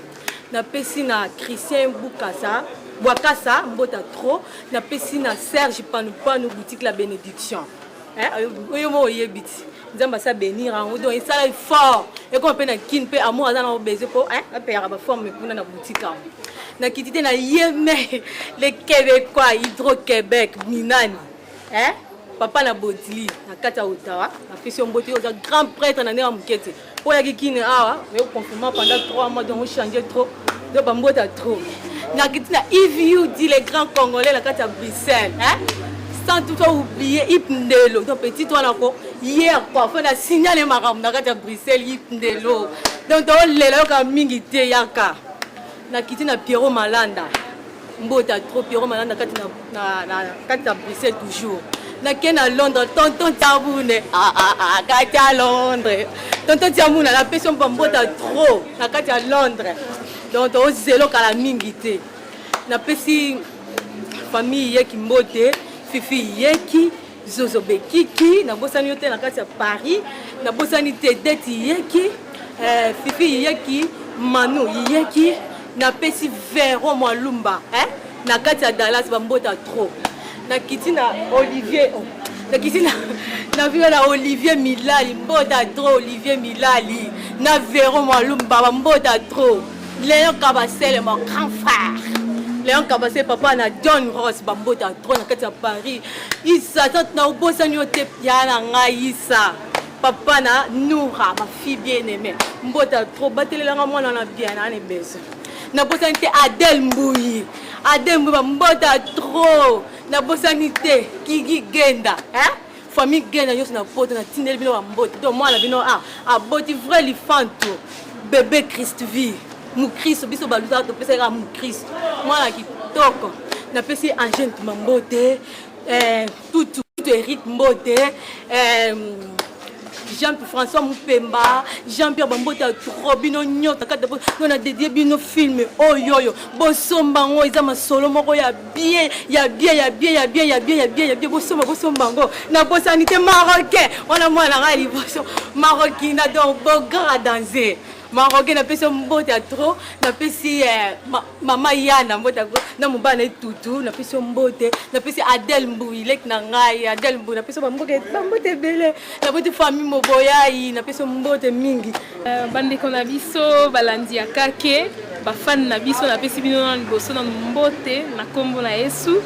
Napesi na Christian Bukasa, Bwakasa, mbota trop. Napesi na Serge Panupanu, boutique La Bénédiction. Eh, oyo mo oyebi ti. Nzambe asa bénir yango donc esala fort. Ekoma mpe na kin mpe amour aza na besoin mpo eh, apeyaka ba forme kuna na boutique yango. Nakiti te na ye mais le Québécois Hydro-Québec Minani. Eh? Papa na Bodili na kati ya Ottawa, napesi yo mbote, oza grand prêtre na ndenge ya moke te. Po oyaki kini awa, oyo confinement pendant 3 mois donc ochange trop. Donc bambota trop. Nakiti na EVUD les grands congolais na kati ya Bruxelles, hein? Sans toutefois oublier Ip Ndelo. Donc petit wana ko hier quoi, faut na signaler makambo na kati ya Bruxelles Ip Ndelo. Donc tolela yoka mingi te yaka. Nakiti na Pierrot Malanda. Mbota trop Pierrot Malanda kati na, na, na, kati na Bruxelles toujours. Nake na Londres tonton Tiamune ah, ah, ah, kati ya Londres tonton Tiamune napesi yo mpa mbota trop na kati ya Londres donc tozelo kala mingi te napesi famille yeki mbote fifi yeki Zozo Bekiki, nabosani yo te na kati ya Paris, nabosani te Deti Yeki, eh, Fifi Yeki, Manu Yeki, napesi Vero Mwalumba eh, na kati ya Dallas bambota trop. Nakiti na Olivier, oh, nakiti na na vio na Olivier Milali, mbota trop Olivier Milali, na Vero Mwalumba bambota trop. Léon Kabasele, mon grand frère. Léon Kabasele, papa na John Ross, bambota trop na kati ya Paris. Isa, tante na obosani yo te ya na ngai Isa. Papa na Noura, ma fille bien-aimée. Mbota trop batelela nga mwana na bien na ne besoin. Nabosani te Adèle Mbuyi. Adèle Mbuyi ba mbota trop. Nabosani te Kiki Genda, hein? Famille Genda nyonso na poto natindeli bino ba mbote. Donc mwana bino ah aboti vrai lifanto. Bébé Christvie. Mokristo biso baluzaka topesaki kaka mokristo. Mwana kitoko. Napesi Angèle Ntuma mbote. Eh, tutu Eric mbote. Eh, Jean François Mupemba, Jean-Pierre Bambota trop bino nyota kata no na dédié bino film oyo oyo bosomba ngo eza masolo moko ya bien ya bien ya bien ya bien ya bien ya bien ya bien bosomba bosomba ngo na bosani te marocain wana mwana ngai liboso maroquina donc bogar danser marocain napesi yo mbote ya trop napesi eh, ma, mama yana mbote ya na mobali na ye tutu napesi yo mbote napesi adele mbui leki na ngai adele mbui napesi yo bambote ebele naboti famille moboyai napesi yo mbote mingi euh, bandeko na biso balandi ya kake bafane na biso napesi bino na liboso nanu mbote na nkombo na yesu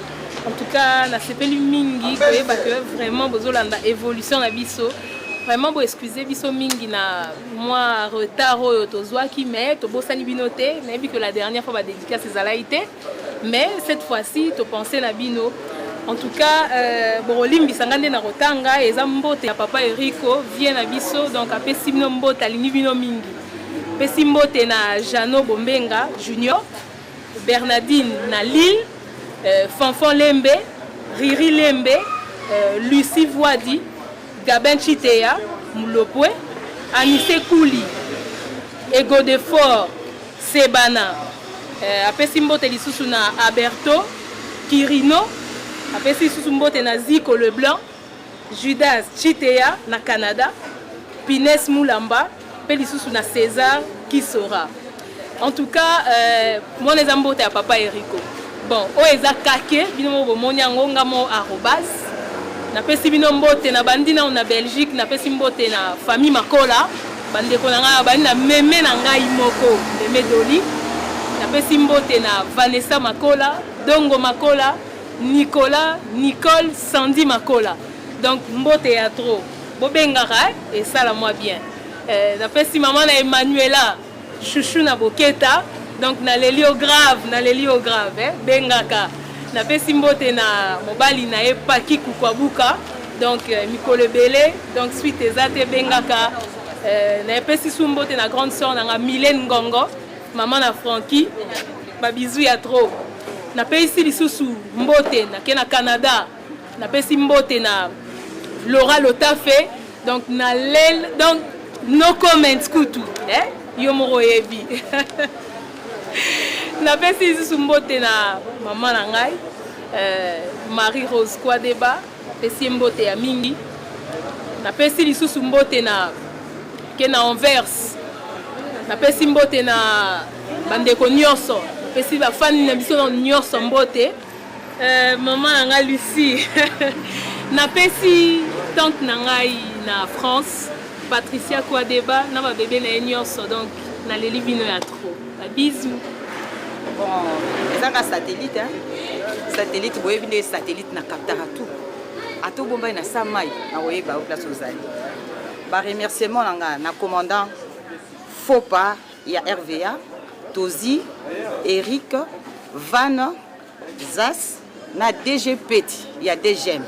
en tout cas nasepeli mingi koyeba ke vraiment bozolanda évolution na biso vraiment bo excuse biso mingi na mwa retard oyo tozwaki mais tobosani bino te nayebi que la dernière fois badédicace ezalaki te mais cette fois-ci topense na bino en tout cas euh, bokolimbisa ngai nde na kotanga eza mbote ya papa eriko vie na biso donc apesi bino mbote alingi bino mingi pesi mbote na jano bombenga junior bernadine na lille euh, fanfan lembe riri lembe euh, lucie voidi Gabin Tshiteya Mulopwe, Anise Kuli, Egodefort Sebana, eh, apesi mbote lisusu na Aberto Kirino, apesi lisusu mbote na Zico Leblanc, Judas Tshiteya na Canada, Pines Mulamba mpe lisusu na César Kisora. En tout cas, euh, mwana eza mbote ya papa Eriko. Bon, oyo eza kake, bino moko bomoni yango nga mo arobas. Napesi bino mbote na bandi nao na Belgique, napesi mbote na famille Makola, bandeko na ngai bandi na meme na ngai moko, meme Doli. Napesi mbote na Vanessa Makola, Dongo Makola, Nicolas, Nicole, Sandy Makola. Donc mbote ya trop. Bobengaka esala mwa bien. Eh, napesi mama na Emmanuela chouchou na boketa donc naleli yo grave naleli yo grave eh? bengaka napesi mbote na mobali na ye paki kukwabuka donc eh, mikolo ebele donc suite eza te bengaka eh, napesi su mbote na grande sœur na nga Mylène Ngongo mama na Francky babizu ya trop napesi lisusu mbote nake na Canada napesi mbote na Laura Lotafe donc na lel donc no comment kutu eh? yo moko oyebi napesi lisusu mbote na mama na ngai euh, marie rose kwadeba napesi ye mbote ya mingi napesi lisusu mbote na ke na anvers napesi mbote na Bandeko nyonso, pesi ba fani na biso nyonso mbote. Euh, maman na ngai Lucie. Napesi tante na ngai na France, Patricia Kwadeba na ba bebe na ye nyonso. Donc naleli bino ya trop. Ba bisous. Bon, ezanga satellite hein. Satellite boyebi nde satellite na captaka tout. Ata obombaki na sa mai nakoyeba yo place ozali. Ba remerciement na nga na commandant Fopa ya RVA, Tozi, Eric, Van, Zas na DG Peti ya DGM.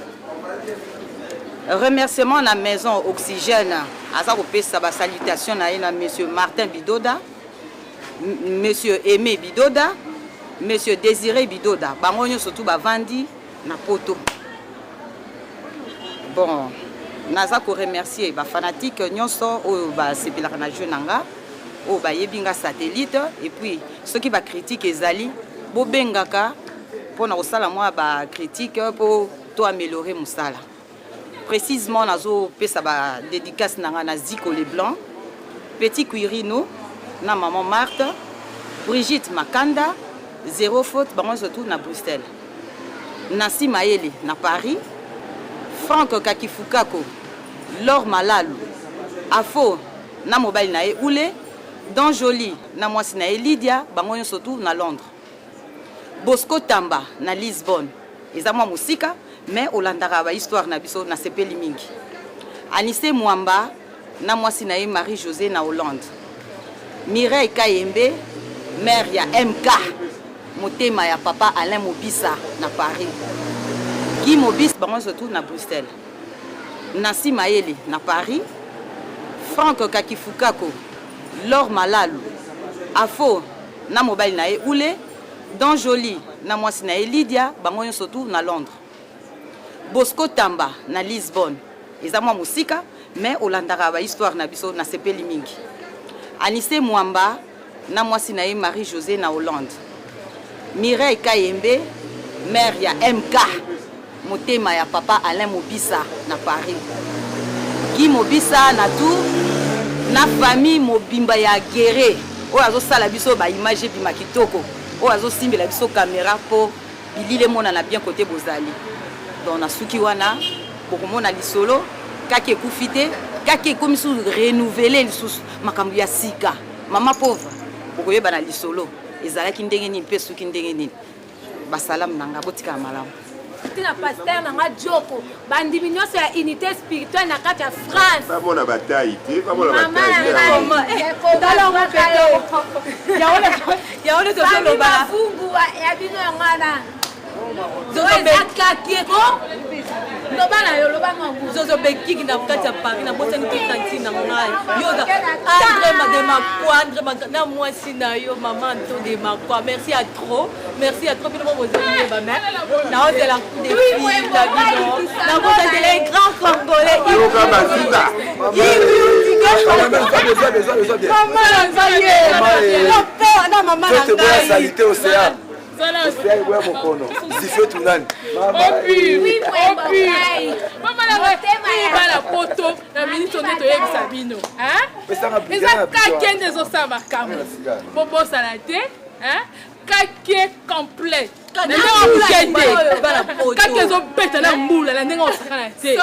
Remerciement na maison Oxygène aza kopesa ba salutation na ye na monsieur Martin Bidoda, monsieur Aimé Bidoda, monsieur Désiré Bidoda, bango nyonso tu bavandi na poto. Bon, naza ko remercier ba fanatiques nyonso oyo basepelaka na jeu na nga, oyo bayebi nga satellite et puis soki ba critique ezali bobengaka mpo na kosala mwa ba critique mpo to améliorer mosala. Précisément nazopesa ba dédicace na nga na Zico Leblanc, Petit Quirino na maman Marthe, Brigitte Makanda, Zéro faute bango nyonso tout na Bruxelles. Nancy Mayele na Paris, Franck Kakifukako, Laure Malalu, Afo na mobali na ye Ule, Don Jolie na mwasi na ye Lydia, bango nyonso tout na Londres. Bosco Tamba na Lisbonne, eza mwa mosika mais olandaka ba histoire na biso, nasepeli mingi. Anise Mwamba na mwasi na ye Marie Josée na Hollande. Mireille Kayembe, mère ya MK, motema ya papa Alain Mobisa na Paris. Guy Mobis, bango nyonso tout na Bruxelles. Nancy Mayele na Paris. Franck Kakifukako, Laure Malalu, Afo na mobali na ye Ule, Don Jolie na mwasi na ye Lydia, bango nyonso tout na Londres. Bosco Tamba na Lisbonne, eza mwa mosika mais olandaka ba histoire na biso, nasepeli mingi. Anise Mwamba na mwasi na ye Marie Josée na Hollande. Mireille Kayembe, mère ya MK, motema ya papa Alain Mobisa na Paris. Guy Mobisa na Tours na famille mobimba ya Guerre oyo azosala biso ba image ebima kitoko, oyo azosimbela biso camera po bilili emonana bien kote bozali. Donc nasuki wana, bokomona lisolo kaki ekufi te, kaki ekomi susu renouveler lisusu makambo ya sika. Mama pauvre, bokoyeba na lisolo ezalaki ndenge nini mpe esuki ndenge nini. Basalamu na nga, botikala malamu. Tina pasteur na nga Djoko, bandimi nyonso ya unité spirituelle na kati ya France. Bamona batayi te, bamona batayi te. Yango nde tozoloba. Mavungu ya bino yango wana. Eza kake ko loba na yo loba mwangu zozo bekiki na kati ya paris nabosani te tantine na ngai yo oza andre de makwa andre na mwasi na yo mama anto de makwa merci à trop merci à trop bino mo bozoyeba mais naozela coup de fil na bino nakozazela un grand congolais yoka basita mama na ngai ye na mama na ngai Oya mokono zife tunani bana poto na minute nde toyebisa bino eza kake nde ezosala makambo bobosana te kake complet na ndenge okende kake ezobeta na mbula na ndenge osakana te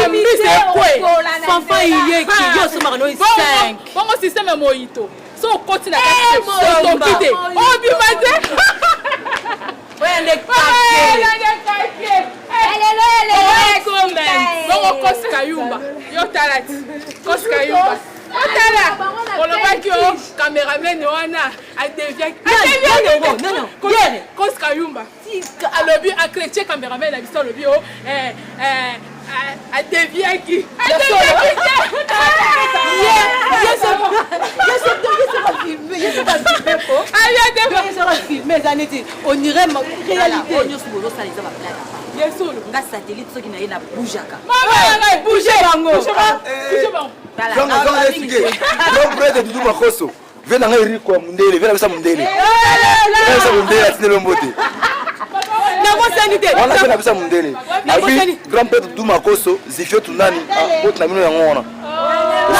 mbisi ekwe fanfa iyeki yo osomaka no 5 bongo systeme ya moyito so okoti na kati otoki te obima te oyo nde bongo kosi kayumba yo tala ti kosi kayumba otala olobaki o cameraman wana adeviaki kosi kayumba alobi akretie cameraman na biso alobi o eh, eh, adeviaki filme eza neti onire réalité nyonso bozosala eza baplage nga satellite soki na ye na boujaka bouge bango dudu makoso Ve na ngai Rico ya mundele, ve na bisa mundele. Ve na bisa mundele atindeli yo mbote. Nabosani te. Wana ve na bisa mundele. Abi grand prêtre Duma Koso, Zifio Tunani, mbote na bino yango wana.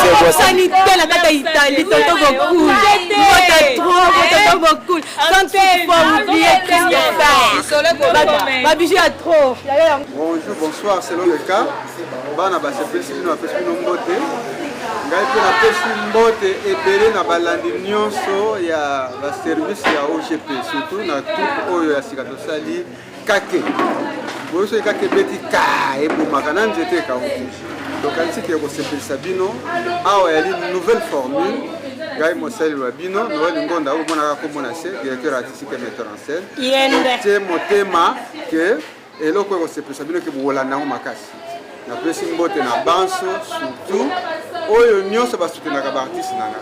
Nabosani te na kati ya Italie, tonton Goku. Mbote trop, mbote. beaucoup. Sans toutefois oublier Christopher. Babijou ya trop. Bonjour, bonsoir, selon le cas. Bana basepelisi bino bapesi bino mbote. Ngai mpe napesi mbote ebele na balandi nyonso ya baservice ya OGP, surtout na troupe oyo ya sika tosali kake. Boyo soki kake ebeti ka ebomaka na nzete ekauki. Tokanisi ke kosepelisa bino awa yali nouvelle formule. Ngai mosali wa bino Noël Ngonda, oyo omonaka kombo na se, directeur artistique et metteur en scène. Yende. Tie motema ke eloko ekosepelisa bino ke bokolanda yango makasi. Napesi mbote na banso, surtout oyo nyonso basutenaka baartiste na nga.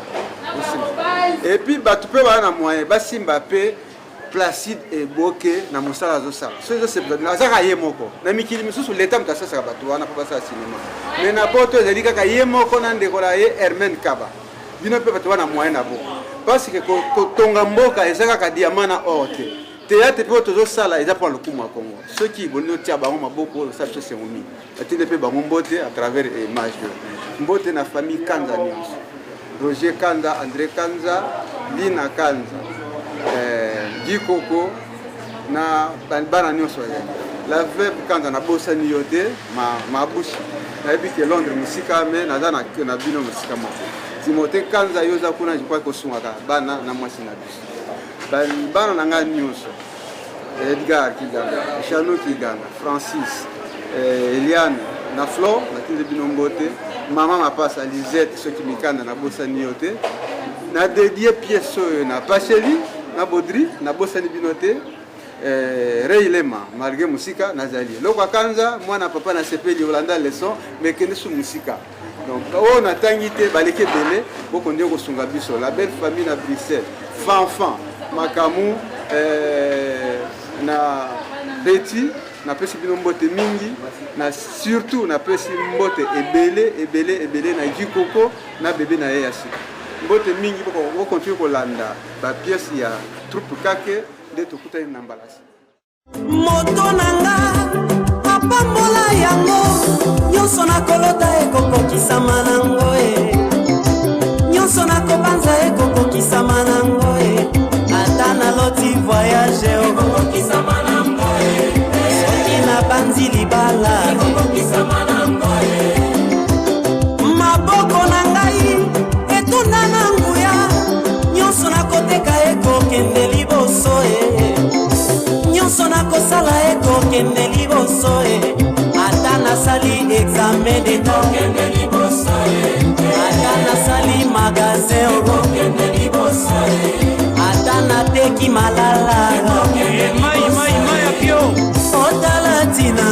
Osimba. Et puis bato mpe baa na moyen basimba mpe Placide Eboke na mosala azosala. Soki ezosepelisa bino, azaka ye moko. Na mikili misusu leta moto asasaka bato wana mpo basala sinema. Mais na poto ezali kaka ye moko na ndeko na ye Hermène Kaba. Bino mpe bato wana moyen na bo. Parce que kotonga mboka eza kaka diamant na or te. Théâtre mpe oyo tozosala eza mpo na lokumu ya Congo. Soki bolingi otia bango maboko oyo osala biso esengo mingi. Natindi mpe bango mbote à travers image oyo. Mbote na famille Kanza nyonso. Roger Kanza, André Kanza, Lina Kanza, Guy Koko na bana nyonso bazali. La veuve Kanza nabosani yo te, mabushi. Nayebi ke Londres mosika me naza na bino mosika moko. Timothée Kanza yo oza kuna je crois kosungaka bana na mwasi na biso. Bana na ngai nyonso. Edgar Kiganda, Jeannot Kiganda, Francis, Eliane na Flo, natindi bino mbote. Mama Mapasa, Lisette, soki mikanda nabosani yo te. Na dédié pièce oyo na Pacheli, na Baudry, nabosani bino te. Ray Lema, malgré musika nazali. Lokwa Kanza, mwana papa na sepeli Olanda leçon, mais kende su musika. Donc oyo natangi te baleki ebele, bokondi kosunga biso. La belle famille na Bruxelles, Fanfan, Makamu, na Betty, napesi bino mbote mingi, na surtout napesi mbote ebele ebele ebele na Guy Koko na bebe na ye ya sika. Mbote mingi, bokontinue kolanda ba pièces ya troupe Kake nde tokutani na mbala sika. Moto na nga apambola yango, nyonso nakolota ekokokisama nango e, nyonso nakobanza ekokokisama nango e, ata naloti voyage ekokokisama nango e, soki nabanzi libala ekokokisama nango e, maboko na ngai etonda na nguya, nyonso nakoteka ekokende liboso e, nyonso nakosala ekokende liboso e, ata nasali examen d'état ekokende liboso e, ata nasali magasin ekokende liboso e, ata nateki malala ekokende Mai, mai, mai ya pio. Otala ntina